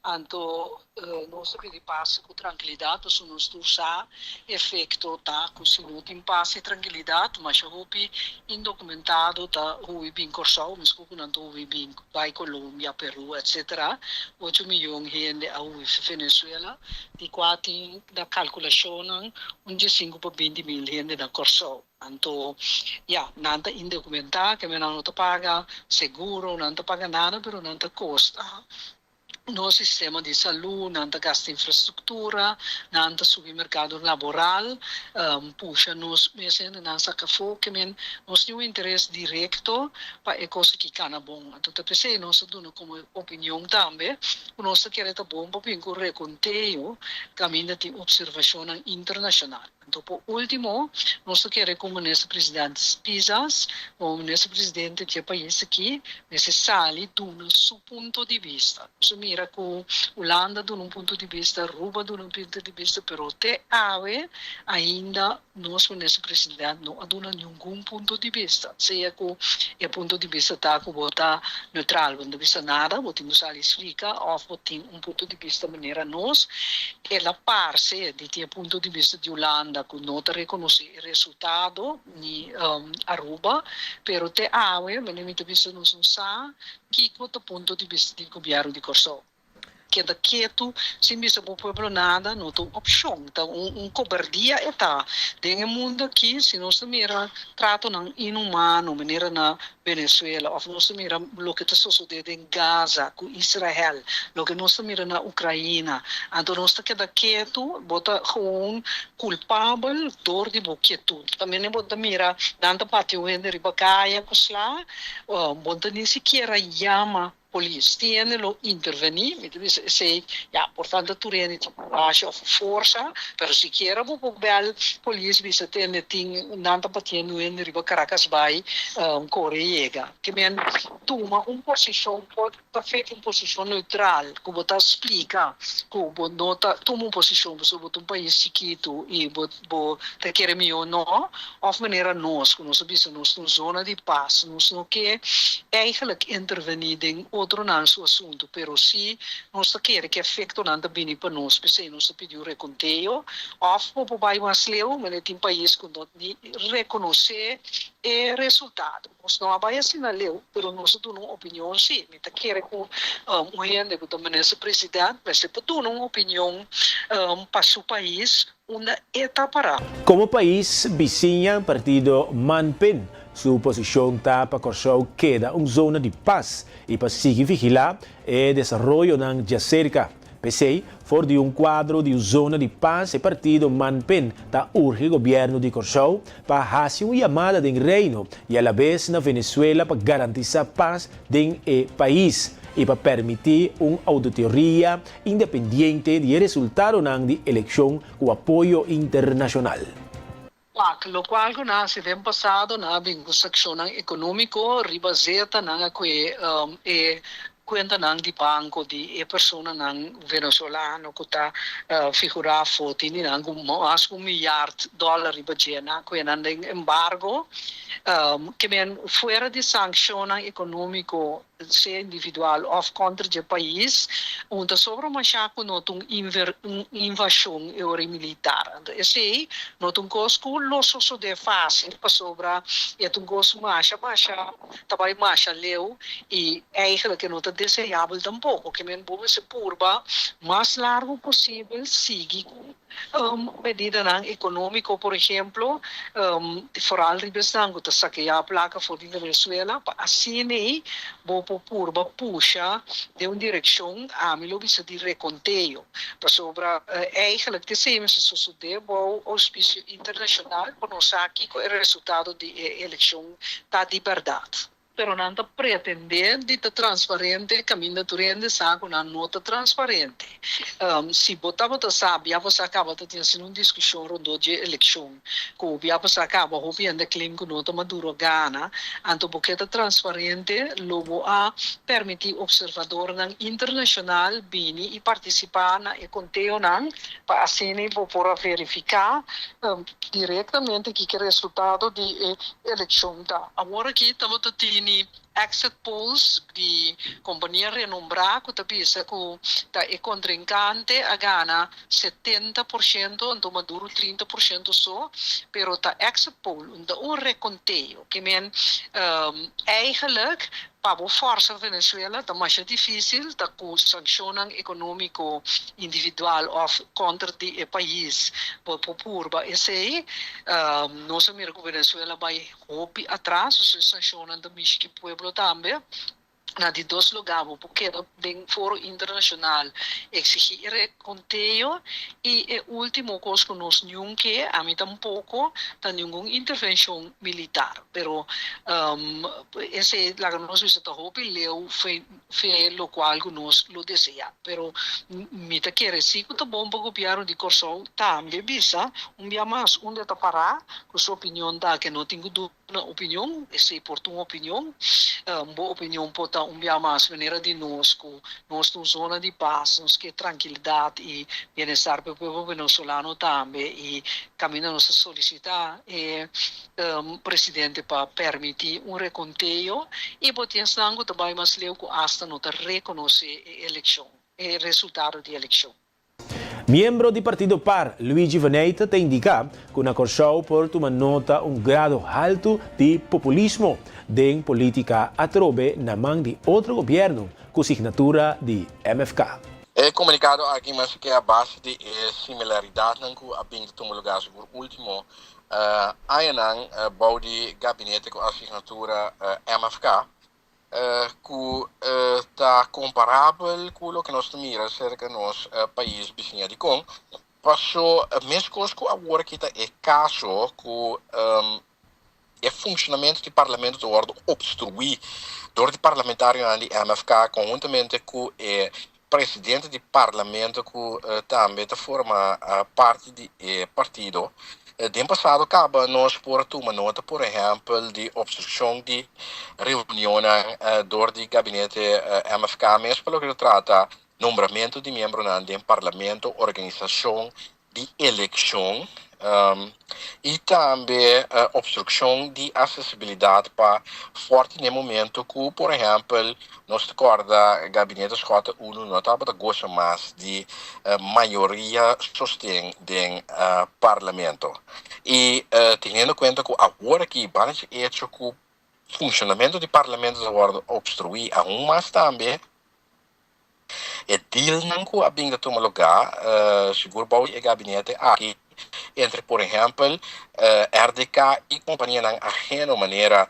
Anto nos ta pidi pas ku trankilidat pasobra nos tur sa efekto ta ku si no tin pas i trankilidat masha hopi indokumentado ta hui bin Kòrsou meskos ku nan ta hui bin bai Colombia, Peru etsetera. Ocho miyon hende a hui Venezuela di kua tin na kalkulashonnan un diesinku pa binti mil hende na Kòrsou. Anto, ya, nan ta indokumentá, keme nan no ta paga seguro, nan ta paga nada, pero nan ta kosta nos sistema di salú, nan ta gasta infrastruktura, nan ta subi merkado laboral, pusha nos mes hendenan saka afó, kemen nos tin un interes direkto pa e kos aki kana bon. Anto ta p'esei nos ta duna komo opinion tambe ku nos ta kere ta bon pa bin ku rekonteo kaminda tin opservashonnan internashonal. Anto por ultimo, nos ta kere ku Minister President Pisas, komo Minister Presidente di e pais aki, mester sali duna su punto di bista. Nos a mira ku Hulanda duna un punto di bista, Aruba duna un punto di bista, pero te awe ainda nos Minister President no a duna ningun punto di bista. Sea ku e punto di bista ta ku bo ta neutral, bo no ta bisa nada, bo tin ku sali splika òf bo tin un punto di bista manera nos. El a parse di tin e punto di bista di Hulanda ku no ta rekonosé e resultado ni Aruba, pero te awe mene mi ta bisa nos no sa kiko ta punto di bista di gobièrnu di Kòrsou. Keda ketu sin bisa bo pueblo nada no ta un opshon, ta un kobardia e ta. Den e mundu aki si nos ta mira tratonan inhumano manera na Venezuela of nos ta mira loke ta sosode den Gaza ku Israel, loke nos ta mira na Ukraina, anto nos ta keda ketu, bo ta gewoon kulpabel dor di bo kietut. Tambe bo ta mira nan ta bati un hende riba kaya ku sla, bo no ta ni sikiera yama Polis tin hende lo intervení, mi ta bisa esei, ya, por tanto tur hende tin kurashi òf forsa, pero sikiera bo por bèl polis bisa tende tin nan ta batiendo hende riba Caracas bai kore yega. Ke men tuma un posishon por ta fek un posishon neutral ku bo ta splika ku bo no ta tuma un posishon pasobra bo ta un pais chikitu i bo bo ta kere mihó no, òf manera nos ku nos a bisa nos ta un zona di pas, nos no ke eigenlijk intervení den otronan su asuntu, pero si nos ta kere ku efektonan ta bini pa nos, p'esei nos ta pidi un rekonteo, òf bo por bai mas leu, manera tin pais ku no ni rekonosé e resultado. Nos no a bai asina leu, pero nos a duna un opinion sí. Mi ta kere ku un hende ku ta minister president mester por duna un opinion pa su pais unda e ta pará. Komo pais bisiña partido Manpin su posishon ta pa Kòrsou keda un zona di pas i pa sigui vigilá e desaroyonan djaserka. P'esei, for di un kuadro di un zona di pas e partido Manpin ta urgi gobièrnu di Kòrsou pa hasi un yamada den Reino i alabes na Venezuela pa garantisá pas den e pais i pa permití un ouditoria independiente di e resultadonan di elekshon ku apoyo internashonal. Wak, lokual ku nan hasi den pasado, nan a bin ku sakshonnan ekonómiko riba zeta, nan a kue e kuentanan di banko di e personanan venezolano ku ta figurá afó, tin di nan ku mas ku un milyard dòler riba dje, nan a kue nan den embargo. Ke men fuera di sankshonnan ekonómiko sea individual òf kontra dje pais, un ta sobra mashá ku no ta un un invashon e ora militar. Anto esei no ta un kos ku lo sosodé fásil pasobra e ta un kos masha masha ta bai masha leu i eigentlik e no ta. deseabel tampoko. Ke men bo mester purba mas largu posibel sigui ku medidanan ekonómiko, por ehemplo, foral riba esnan ku ta sakeá plaka for di Venezuela, pa asina ei bo por purba pusha den un direkshon, ami lo bisa di rekonteo. Pasobra eigenlijk t'esei mester sosodé bou ouspisio internashonal pa nos sa kiko e resultado di e elekshon ta di bèrdat. Pero nan ta pretendé di ta transparente kaminda tur hende sa ku nan no ta transparente. Si bo tabata sa bia pasá kaba ta tin asina un diskushon rondó dje elekshon ku bia pasá kaba hopi hende a claim ku no ta Maduro a gana, anto bo ke ta transparente lo bo a permití opservadornan internashonal bini i partisipá na e konteonan pa asina bo por a verifiká direktamente kiko e resultado di e elekshon ta. Awor aki tabata tini exit polls di kompania renombrá ku ta bisa ku ta e kontrinkante a gana 70%, anto Maduro 30% so, pero ta exit poll, un ta un rekonteo. Ke men eigenlijk pa bo fòrsa Venezuela ta masha difísil, ta ku sankshonnan ekonómiko individual òf kontra di e pais bo por purba esei. Nos a mira ku Venezuela bai hopi atras, su sanshonnan ta mishi ki pueblo tambe. Na di dos lugá bo por keda den foro internashonal eksigí e rekonteo. I e último kos ku nos niun ke, ami tampoko, ta ningun intervenshon militar. Pero esei laga nos bisa ta hopi leu fe lokual ku nos lo deseá. Pero mi ta kere si ku ta bon pa gobièrnu di Kòrsou tambe bisa un bia mas unda e ta pará ku su opinion ta ke no tin ku duna opinion, esei por ta un opinion. Bo opinion por ta un bia mas manera di nos ku nos ta un zona di pas, nos ke trankilidat i bienestar pa e pueblo venezolano tambe i kaminda nos ta solisitá e presidente pa permití un rekonteo i bo tin esnan ku ta bai mas leu ku asta no ta rekonosé e elekshon, e resultado di elekshon. Miembro di partido par, Luigi Veneyte ta indiká ku na Kòrsou por tuma nota un grado haltu di populismo den polítika atrobe na man di otro gobièrnu ku signatura di MFK. E komunikado aki mas ke a base di e similaridatnan ku a bin ta tuma lugá sigur último añanan bou di gabinete ku asignatura MFK ku ta komparabel ku loke nos ta mira serka nos pais bisiña dikon paso meskos ku awor aki ta e kaso ku e funshonamentu di parlamento ta wòrdu opstruí dor di parlamentarionan di MFK konhuntamente ku e presidente di parlamento ku tambe ta forma parti di e partido. Den pasado kaba nos por a tuma nota por ehèmpel di opstrukshon di reunionnan dor di gabinete MFK mes pa loke ta trata nombramentu di miembronan den parlamento, organisashon di elekshon i tambe opstrukshon di asesibilidat pa fòrti n'e momento ku por ehèmpel nos ta kòrda Gabinete Schotte Uno no tabata gosa mas di mayoria sosten den parlamento. I teniendo kuenta ku awor aki banda dje echo ku funshonamentu di parlamento ta wòrdu opstruí aun mas tambe, E dealnan ku a bin ta tuma lugá sigur bou di e gabinete aki entre por ehèmpel RDK i kompanianan aheno manera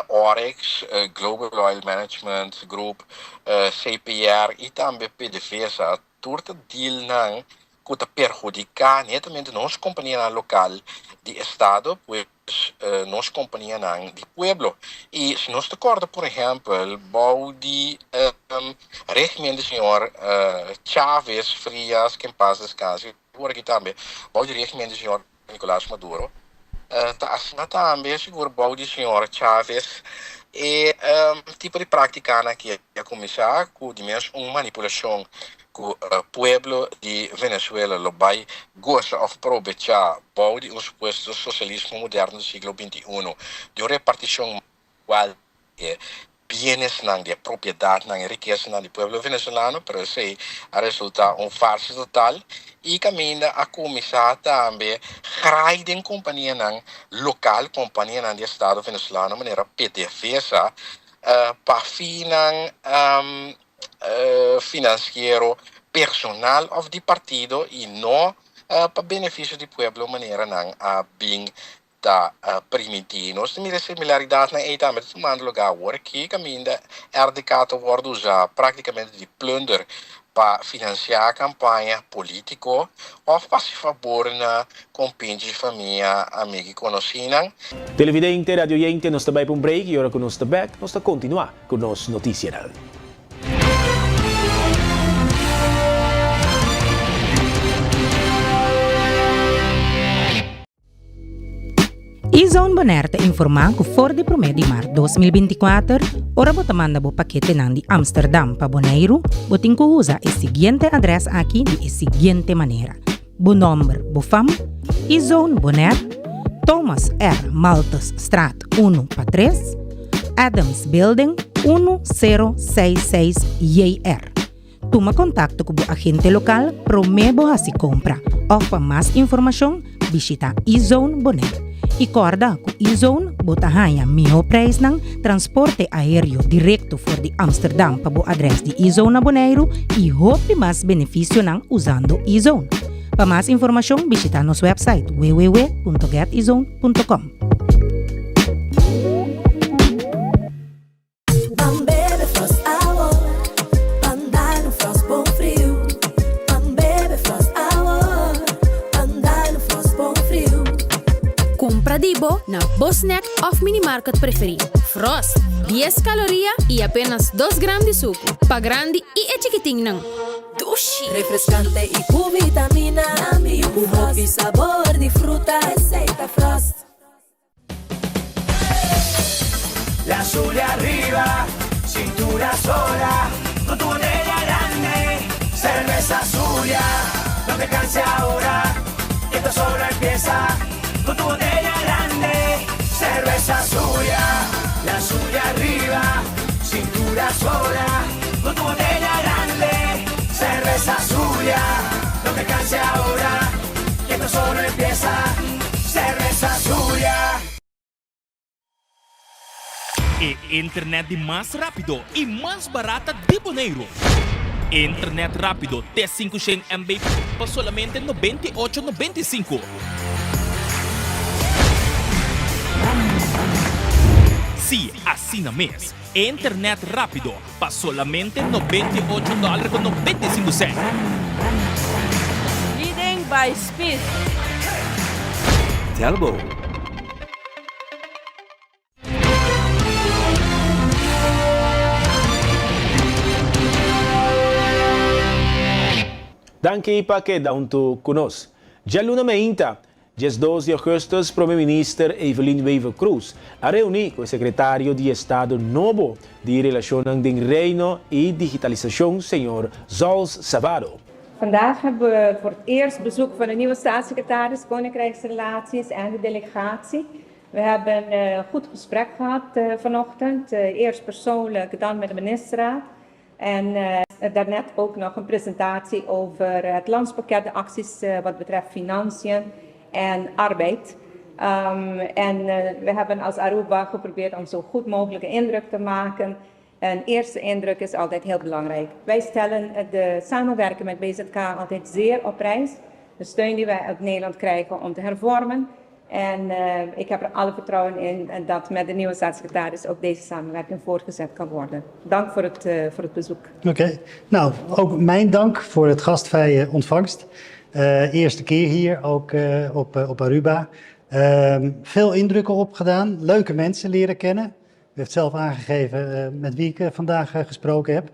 Oryx, Global Oil Management Group, CPR i tambe PDVSA tur ta dealnan ku ta perhudiká netamente nos kompanianan lokal di estado pues nos kompanianan di pueblo. I si nos ta kòrda por ehèmpel bou di régimen di señor Chávez Frías, ke en pas deskanse, i awor aki tambe bou di régimen di señor Nicolás Maduro, ta asina tambe sigur bou di señor Chávez e tipo di práktikanan aki a kuminsá ku di mes un manipulashon ku pueblo di Venezuela lo bai gosa òf probechá bou di un supuesto sosialismo moderno di siglo 21, di un repartishon igual di e bienesnan, di e propiedatnan, e rikesanan di pueblo venezolano, pero esei a resultá un farsa total i kaminda a kuminsá tambe grai den kompanianan lokal, kompanianan di estado venezolano manera PDVSA, pa finnan. finansiero personal òf di partido i no pa benefisio di pueblo manera nan a bin ta primintí. Nos ta mira e similaridatnan ei tambe ta tumando lugá awor aki kaminda RDK ta wòrdu usá práktikamente di plunder pa finansiá kampaña polítiko òf pa hasi fabor na kompinchi, famia, amigu i konosínan. Televidente, radioyente, nos ta bai pa un break i ora ku nos ta bèk nos ta kontinuá ku nos notisianan. E-Zone Bonaire ta informá ku for di promé di mart 2024, ora bo ta manda bo paketenan di Amsterdam pa Boneiru, bo tin ku usa e siguiente adrès aki di e siguiente manera, bo nòmber, bo fam, E-Zone Bonaire, Thomas R. Malthusstraat unu pa tres, Adams Building, unu sero seis seis JR. Tuma kontakto ku bo agente lokal promé bo hasi kompra òf pa mas informashon bishita eZone Bonaire. I kòrda ku eZone bo ta haña mihó preisnan, transporte aéreo direkto for di Amsterdam pa bo adrès di eZone na Boneiru i hopi mas benefisionan usando eZone. Pa mas informashon bishita nos wèpsait www.getezone.com. Ban bebe Frost awo, ban dal un Frost bon friu. Ban bebe Frost awo, ban dal un Frost bon friu. Kumpra di bo na bo snack òf minimarket preferí. Frost, dies kaloria i apenas dos gram di suku. Pa grandi i e chikitinnan. Dushi! Refreskante i ku vitamina. Ku hopi sabor di fruta. Esei ta Frost. La Zulia arriba, cintura sola, con tu botella grande, cerveza Zulia, no te canses ahora, que esto solo empieza, con tu botella grande, cerveza Zulia, la Zulia arriba, cintura sola, con tu botella grande, cerveza Zulia, no te canses ahora, que esto solo empieza, cerveza Zulia. E internet di mas rápido i mas barata di Boneiru. Internet rápido te 500 MB pa solamente 98 95. Sí, asina mes. Internet rápido pa solamente 98 dòler ku 95 sènt. Leading by speed. Telbo. Danki pa keda huntu ku nos. Djaluna meinta, 12 di augustus Prome Minister Evelyn Wever-Croes a reuni cu e Secretario di Estado nobo di Relacionnan den Reino y Digitalisacion señor Zols Sabado. Vandaag hebben we voor het eerst bezoek van de nieuwe staatssecretaris Koninkrijksrelaties en de delegatie. We hebben een goed gesprek gehad vanochtend. Eerst persoonlijk, dan met de ministerraad. En daarnet ook nog een presentatie over het landspakket, de acties wat betreft financiën en arbeid. Um, en we hebben als Aruba geprobeerd om zo goed mogelijk een indruk te maken. Een eerste indruk is altijd heel belangrijk. Wij stellen de samenwerking met BZK altijd zeer op prijs. De steun die wij uit Nederland krijgen om te hervormen. En uh, ik heb er alle vertrouwen in dat met de nieuwe staatssecretaris ook deze samenwerking voortgezet kan worden. Dank voor het, uh, voor het bezoek. Oké, okay. nou ook mijn dank voor het gastvrije ontvangst. Uh, eerste keer hier ook op, op Aruba. Ehm, veel indrukken opgedaan, leuke mensen leren kennen. U heeft zelf aangegeven met wie ik vandaag gesproken heb.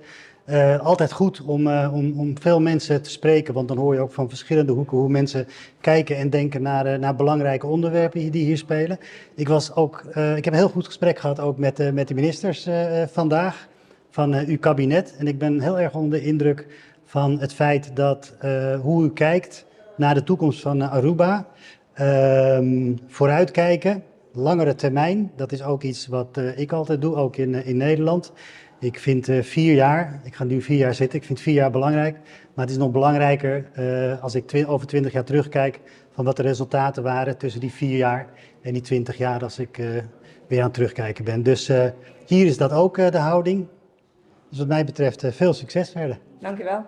Uh, altijd goed om, uh, om, om veel mensen te spreken, want dan hoor je ook van verschillende hoeken hoe mensen kijken en denken naar, uh, naar belangrijke onderwerpen die hier spelen. Ik, was ook, ik heb een heel goed gesprek gehad ook met, met de ministers vandaag van uw kabinet. En ik ben heel erg onder de indruk van het feit dat hoe u kijkt naar de toekomst van Aruba. Ehm, vooruitkijken, langere termijn, dat is ook iets wat ik altijd doe, ook in, in Nederland. Ik vind uh, vier jaar, ik ga nu vier jaar zitten, ik vind vier jaar belangrijk. Maar het is nog belangrijker uh, als ik over twintig jaar terugkijk van wat de resultaten waren tussen die vier jaar en die twintig jaar als ik uh, weer aan het terugkijken ben. Dus hier is dat ook de houding. Dus wat mij betreft veel succes verder. Dank u wel.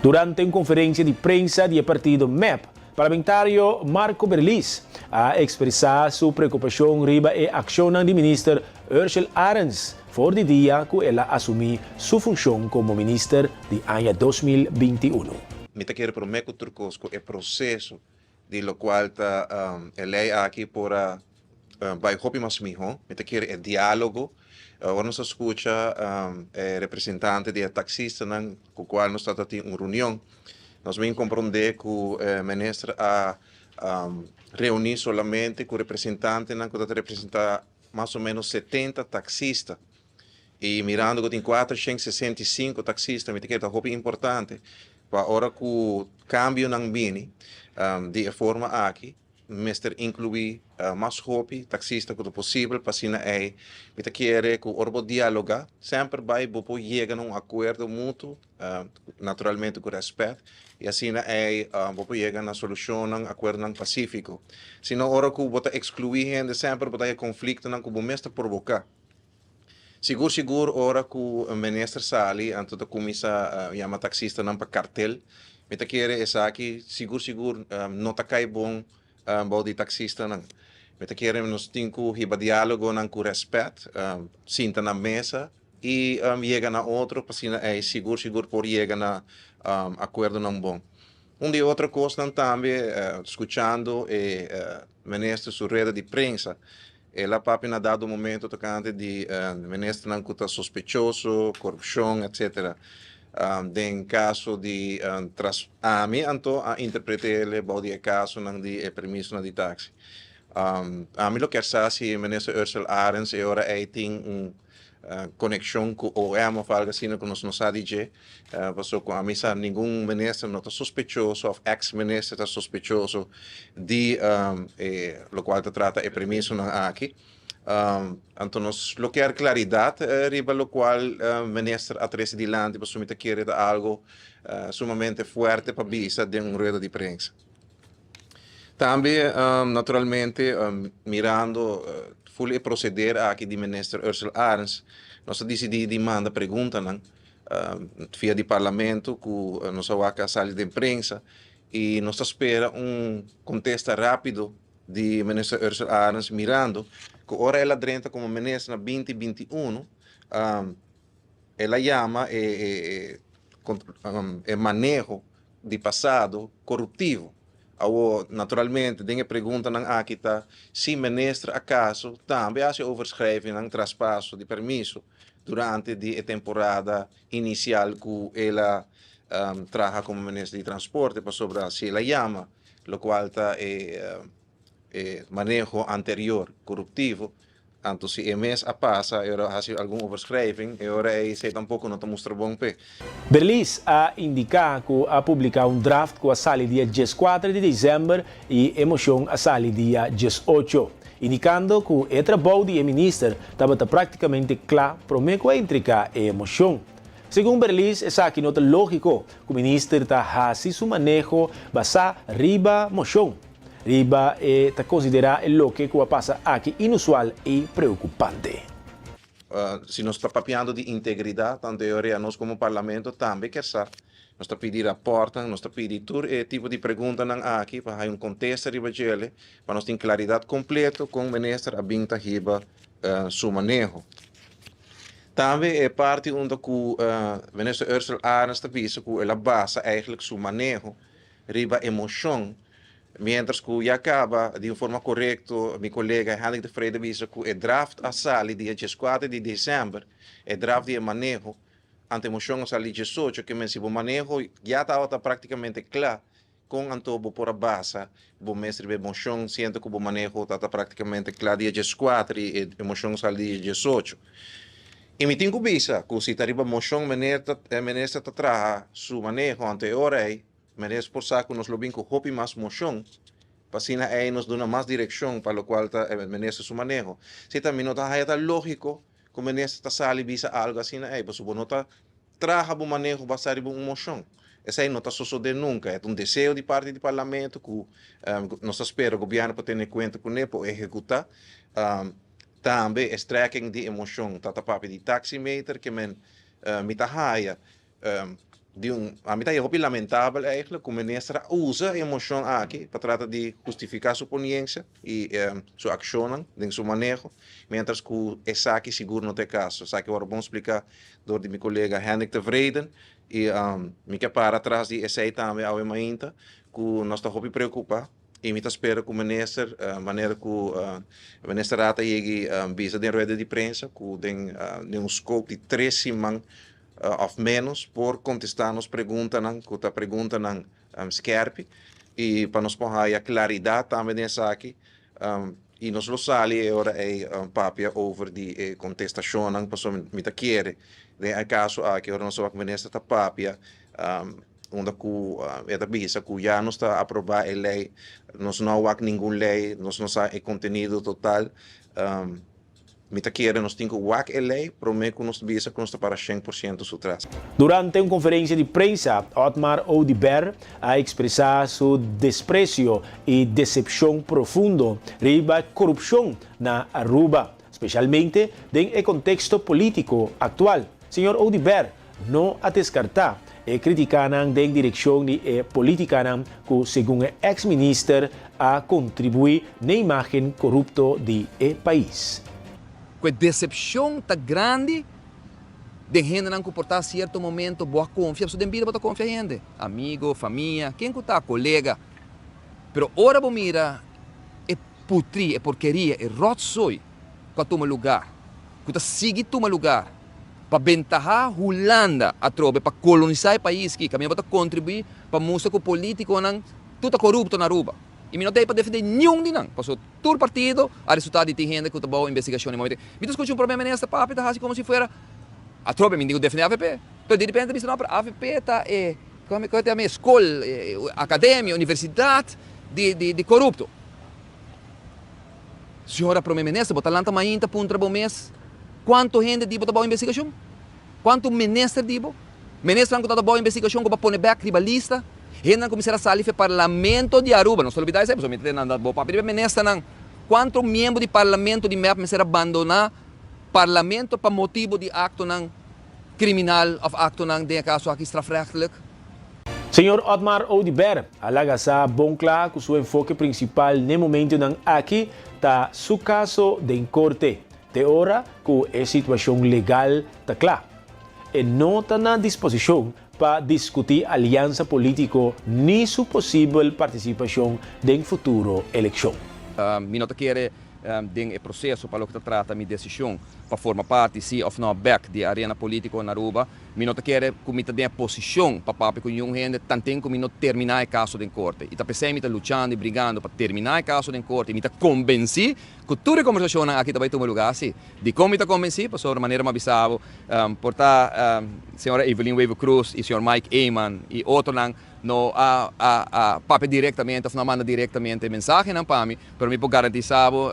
Durante un konferensia di prensa di e partido mep, parlamentario Marco Berlis a ekspresá su preokupashon riba e akshonnan di minister Urshel Arends for di dia ku el a asumí su funshon komo minister di aña 2021. Mi ta kere promé ku tur kos ku e proseso di lokual ta e lei aki por a bai hopi mas mihó. Mi ta kere e diálogo. Ora nos a skucha e representante di e taksistanan ku kual nos tabata tin un reunion, nos bin komprondé ku e minister a reuní solamente ku representantenan ku ta representá mas o ménos 70 taksista. I mirando ku tin 465 taksista mi ta kere ta hopi importante pa ora ku kambionan bini di e forma aki mester inkluí mas hopi taksista ku ta posibel pa asina ei mi ta kere ku ora bo dialoga semper bai bo por yega na un akuerdo mutuo naturalmente ku rèspèt i asina ei bo por yega na solushonnan akuerdonan pasífiko sino ora ku bo ta ekskluí hende semper bo ta haña konfliktonan ku bo mes ta proboká. Sigur sigur ora ku minister sali anto ta kuminsá yama taksistanan pa kartel. Mi ta kere esaki sigur sigur no ta kai bon bou di taksistanan. Mi ta kere nos tin ku hiba diálogonan ku rèspèt, sinta na mesa i yega na otro pa asina ei sigur sigur por yega na akuerdonan bon. Un di e otro kosnan tambe skuchando e minister su rueda di prensa El a papia na dado momento tocante di ministernan cu ta sospechoso, corupcion, etc. Den caso di tras ami anto a interprete bou di e casonan di e permisonan di taxi. Ami lo kier sa si minister Ursell Arends e ora ey tin un conexion cu OM of algo asina cu nos no sa di dje, paso cu ami sa ningun minister no ta sospechoso of ex minister ta sospechoso di e locual ta trata e permisonan aki. Anto nos lo kier claridad riba locual minister a trece dilanti pasobra mi ta kere ta algo sumamente fuerte pa bisa den un rueda di prensa. Tambe naturalmente mirando ful e proceder aki di Minister Ursell Arends nos a dicidi di manda preguntanan via di Parlamento cu nos a wak a sali den prensa y nos ta spera un contesta rapido di Minister Ursell Arends mirando cu ora el a drenta como Minister na 2021 el a yama e maneho di pasado koruptivo. Awor, naturalmente, den e preguntanan aki ta si minister acaso tambe a haci overschrijvingnan, traspaso di permiso, durante di e temporada inicial cu el a traha como minister di transporte, pasobra si el a yama locual ta e maneho anterior koruptivo, Anto si e mes a pasa e ora hasi algun overschrijving, e ora ei esei tampoko no ta mustra bon p'e. Berlis a indiká ku a publiká un draft ku a sali dia 14 di desèmber i e moshon a sali dia 18, indikando ku e trabou di e minister tabata práktikamente kla promé ku a entreká e moshon. Segun Berlis esaki no ta lógiko ku minister ta hasi su maneho basá riba moshon. Riba e ta konsiderá e loke ku a pasa aki inusual i preokupante. Si nos ta papiando di integridat, tanto e orea nos komo Parlamento tambe kier sa. Nos ta pidi rapòrtnan, nos ta pidi tur e tipo di preguntanan aki pa haña un kontesta riba djele, pa nos tin klaridat kompleto kon minister a bin ta hiba su maneho. Tambe e parti unda ku minister Ursell Arends ta bisa ku el a basa eigenlijk su maneho riba emoshon, mientras ku ya kaba di un forma korekto mi kolega Hendrik de Vrede bisa ku e draft a sali dia 14 di desèmber, e draft di e maneho, anto e moshon a sali 18, ke men si bo maneho ya tabata praktikamente kla, kon anto bo por a basa bo mes riba e moshon siendo ku bo maneho tabata praktikamente kla dia 14 i e moshon sali dia 18? I mi tin ku bisa ku si ta riba moshon minister ta traha su maneho anto e ora ei Menes por sa ku nos lo bin ku hopi mas moshon pa asina ei nos duna mas direkshon pa lokual ta e minister su maneho. Si ta mi no ta haya ta lógiko ku minister ta sali bisa algu asina ei pasobra bo no ta traha bo maneho basá riba un moshon. Esei no ta sosodé nunka. E ta un deseo di parti di parlamento ku nos ta spera gobièrnu por tene kuenta kuné por ehekutá. Tambe e strekking di e moshon ta ta papia di taximeter ke men. Mi ta haya di un, ami ta haya hopi lamentabel eigenlijk ku minister a usa e moshon aki pa trata di hustifiká su poniensia i su akshonnan den su maneho, miéntras ku esaki sigur no ta e kaso. Esaki a wòrdu bon spliká dor di mi kolega Hendrik Tevreden i mi ke para tras di esei tambe awe mainta ku nos ta hopi preokupá. I mi ta spera ku minister, manera ku minister Raad a yegi bisa den rueda di prensa, ku den den un scope di tres siman òf ménos por kontestá nos preguntanan, ku ta preguntanan skèrpi, i pa nos por haya klaridat tambe den esaki. I nos lo sali e ora ei papia over di e kontestashonnan, pasobra mi ta kere den e kaso aki ora nos a wak minister ta papia, Unda ku e ta bisa ku ya nos ta aprobá e lei, nos no a wak ningun lei, nos no sa e kontenido total. Mi ta kere nos tin ku wak e lei promé ku nos bisa ku nos ta para shen por siento su tras. Durante un konferensia di prensa, Otmar Oduber a ekspresá su despresio i desepshon profundo riba korupshon na Aruba, spesialmente den e konteksto polítiko aktual. Señor Oduber No a deskartá e kritikanan den direkshon di e politikanan ku segun e eks minister a kontribuí n'e imágen korupto di e pais. Ku e desepshon ta grandi den hendenan ku por ta sierto momento bo a konfia, pasobra den bida bo ta konfia hende, amigo, famia, ken ku ta, kolega. Pero ora bo mira e putri, e porkeria, e ròtzooi ku a tuma lugar, ku ta sigui tuma lugar, Pa bentahá Hulanda atrobe pa kolonisá e pais ki kaminda bo ta kontribuí pa mustra ku polítikonan tur ta korupto na Aruba. I mi no ta ei pa defendé niun di nan, pasobra tur partido a resultá di tin hende ku ta bou investigashon di momento. Mi ta skucha un prome minister papia ta hasi komo si fuera atrobe mi diku defendé avp, pero di repente ta bisa no pero avp ta e komo ta yama e skol, akademia, universidat di di korupto. Señora Prome Minister, bo ta lanta mainta puntra bo mes cuanto hende di bo ta bao investigacion? Cuanto minister di bo? Ministernan cu ta ta bao investigacion cu bo a pone bek riba lista? Hendenan cu mester a sali fe Parlamento di Aruba, no ta olbida esey, pasobra mi ta tende nan bo papia riba ministernan. Cuanto miembro di Parlamento di mep mester a bandona Parlamento pa motibo di actonan criminal of actonan den e caso aki strafrechtelijk? Señor Otmar Oduber a laga sa bon kla ku su enfoke prinsipal n'e momentunan aki ta su kaso den korte, te ora ku e situashon legal ta kla. E no ta na disposishon pa diskutí aliansa polítiko ni su posibel partisipashon den futuro elekshon. Mi no ta kere den e proseso pa loke ta trata mi desishon pa forma parti, si òf nò, bèk di e arena polítiko na Aruba. Mi no ta kere ku mi ta den e posishon pa papia ku niun hende tanten ku mi no terminá e kaso den korte. I ta p'esei mi ta luchando i brigando pa terminá e kaso den korte i mi ta kombensí ku tur e kombersashonnan aki ta bai tuma lugá si. Dikon mi ta kombensí? Pasobra manera mi a bisa bo, por ta señora Evelyn Wever-Croes i señor Mike Eman i otronan no a a papia direktamente òf no a manda direktamente mensahenan pa mi, pero mi por garantisá bo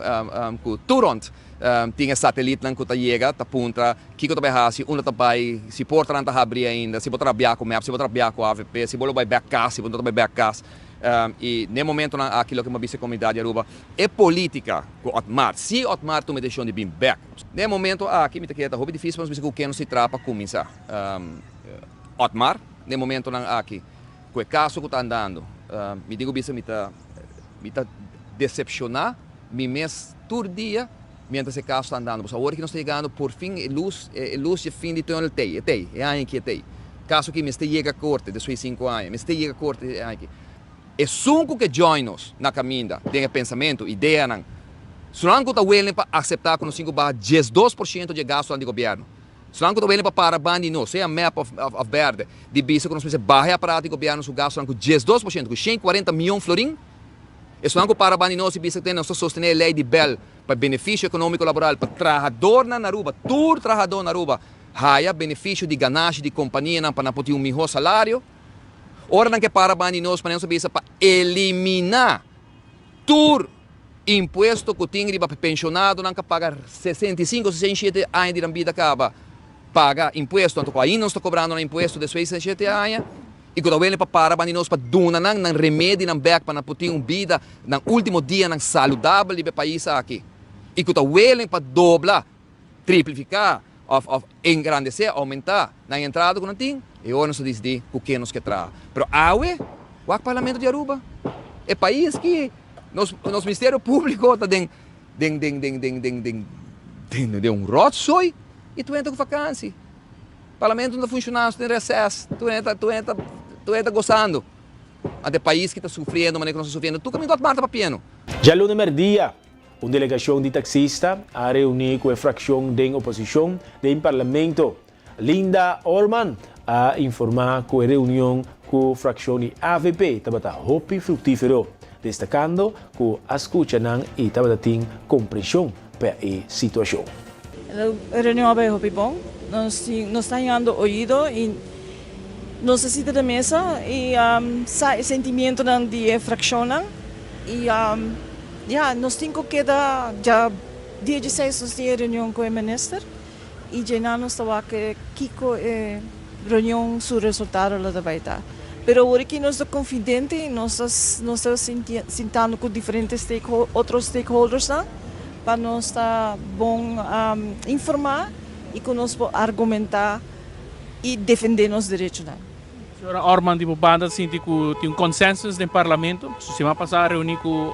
ku tur rònt tin e satelitnan ku ta yega ta puntra Kiko ta bai hasi, unda ta bai, si portanan ta habri ainda, si bo ta rabia ku mep, si bo ta rabia ku avp, si bo lo bai bek kas, si bo no ta bai bek kas. I n'e momentonan aki loke mi a bisa e komunidat di Aruba, e politika ku Otmar, si Otmar tuma e desishon di bin bek, n'e momento aki mi ta kere ta hopi difisil pa nos bisa ku ken nos si traha pa kuminsá. Otmar, n'e momentonan aki, ku e kaso ku ta andando, mi tin ku bisa mi ta mi ta desepshoná mi mes tur dia, Mientras e caso ta andando, pasobra awor ki nos ta yegando por fin e luz, e luz dje fin di tunnel t'ey, e t'ey, e aña aki e t'ey. Caso aki mester yega corte despues di cinco aña, mester yega corte e aña aki. Esun cu ke join nos na caminda den e pensamento, ideanan, esnan cu ta willing pa acepta cu nos tin cu baha 12% dje gastonan di gobierno, esnan cu ta willing pa para banda di nos, sea mep of of berde, di bisa cu nos mester baha e aparato di gobierno su gastonan cu 12%, cu 140 miyon florin, Esnan ku para banda di nos i bisa ku nos ta sostené e lei di Bell pa benefisio ekonómiko laboral pa trahadornan na Aruba, tur trahadó na Aruba haya benefisio di ganashi di kompanianan pa nan por tin un mihó salario. Ora nan ke para banda di nos, manera nos a bisa pa eliminá tur impuesto ku tin riba penshonadonan ku a paga 65, 67 aña di nan bida kaba paga impuesto, anto ku ainda nos ta kobrando nan impuesto despues di 67 aña. I ku ta wele pa para banda di nos pa duna nan nan remedinan bek pa nan por tin un bida nan ultimo dianan saludabel riba e pais aki. I ku ta wele pa dobla, triplifiká. òf òf engrandesé, oumentá nan entrada ku nan tin, e ora nos ta disidí ku ken nos ke traha. Pero awe, wak Parlamento di Aruba, e pais ki nos nos Ministerio Públiko ta den den den den den den den den den un ròtzooi i tur hende ta ku vakansi. Parlamento no ta funshoná, nos ta den reses, tur hende ta tur hende ta tur hende ta gosando. Ante e pais ki ta sufriendo manera ku nos ta sufriendo, tur kaminda Otmar ta papiendo. Djaluna mèrdia, un delegashon di taksista a reuní ku e frakshon den oposishon den parlamento. Linda Orman a informá ku e reunion ku frakshon di avp tabata hopi fruktífero, destakando ku a skucha nan i tabata tin komprenshon pa e situashon. E reunion a bai hopi bon. Nos tin, nos ta hañando oido i nos ta sinta den mesa i sa e sentimientonan di e frakshonnan i ya, nos tin ku keda dja dia dieseis nos tin e reunion ku e minister. I djenan nos ta wak kiko e reunion su resultado lo ta bai ta. Pero awor aki nos ta konfidente i nos ta nos ta sintando ku diferente otro stakeholdersnan pa nos ta bon informá i ku nos por argumentá i defendé nos derechonan. Señora Orman di bo banda ta sinti ku tin un consensus den parlamento? Su siman pasá a reuní ku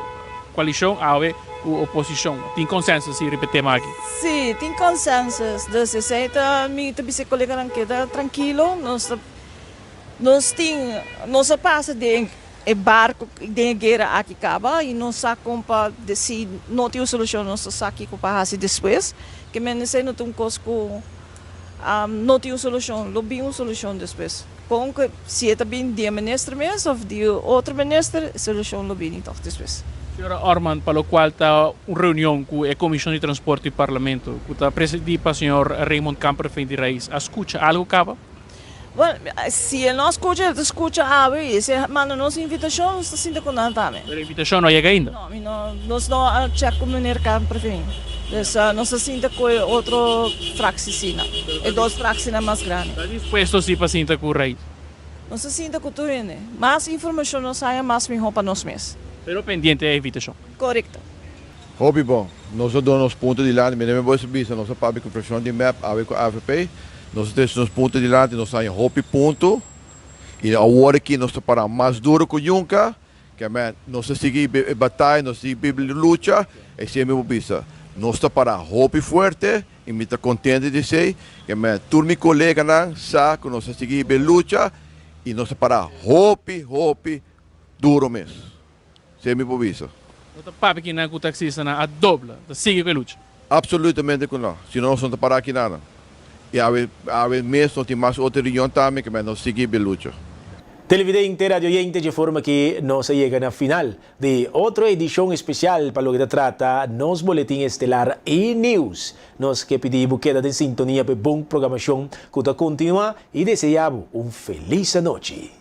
koalishon, awe ku oposishon. Tin consensus si riba e tema aki? Sí, tin consensus. Dus esei ta mi ta bisa e koleganan keda trankilo. Nos ta nos tin nos a pasa den e barko den e guera aki kaba i nos sa kon pa si no tin un solushon nos ta sa kiko pa hasi despues. Ke men esei no ta un kos ku No tin un solucion, lo bin un solucion despues. Con cu si e ta bin di e minister mes of di otro minister, e solucion lo bini toch despues. Señora Orman, pa locual ta un reunion cu e Comision di Transporte di Parlamento, cu ta presidi pa señor Raymond Kamperveen di Raiz, a scucha algo caba? Bueno, si e no a scucha, e ta scucha awe y si e manda nos invitacion, nos ta sinta cu nan tambe. Pero e invitacion no a yega ainda? No, mi no, nos no a check cu meneer Kamperveen. Dus nos ta sinta cu e otro fractie si nan, e dos fractienan mas grandi. Ta dispuesto si pa sinta cu Raiz? Nos ta sinta cu tur hende. Mas informacion nos haya, mas miho pa nos mes. Pero pendiente e invitacion. Corecto. Hopi bon. Nos a duna nos punto dilanti. Mi debe boso bisa, nos a papia ku frakshon di mep, awe ku avp. Nos a trese nos punto dilanti, nos a haña hopi punto. I awor aki nos ta pará mas duro ku yunka. Kèmen, nos ta sigui e bataya, nos ta sigui e lucha. Esei mi por bisa. Nos ta pará hopi fuerte i mi ta kontento di esei. Kèmen, tur mi koleganan sa ku nos ta sigui e lucha i nos ta pará hopi, hopi duro mes. Esei mi por bisa. No ta papia kinan ku taksistanan a dobla, ta sigui ku e lucha? Absolutamente ku no. Si no nos no ta para aki nada. I awe awe mes no tin mas otro reunion tambe ke nos sigui be lucha. Televidente, radioyente, dje forma ki nos a yega na final di otro edishon espesial pa loke ta trata nos boletin estelar E-News. Nos ke pidi bo keda den sintonia pa e bon programashon ku ta kontinuá i deseá bo un felis anochi.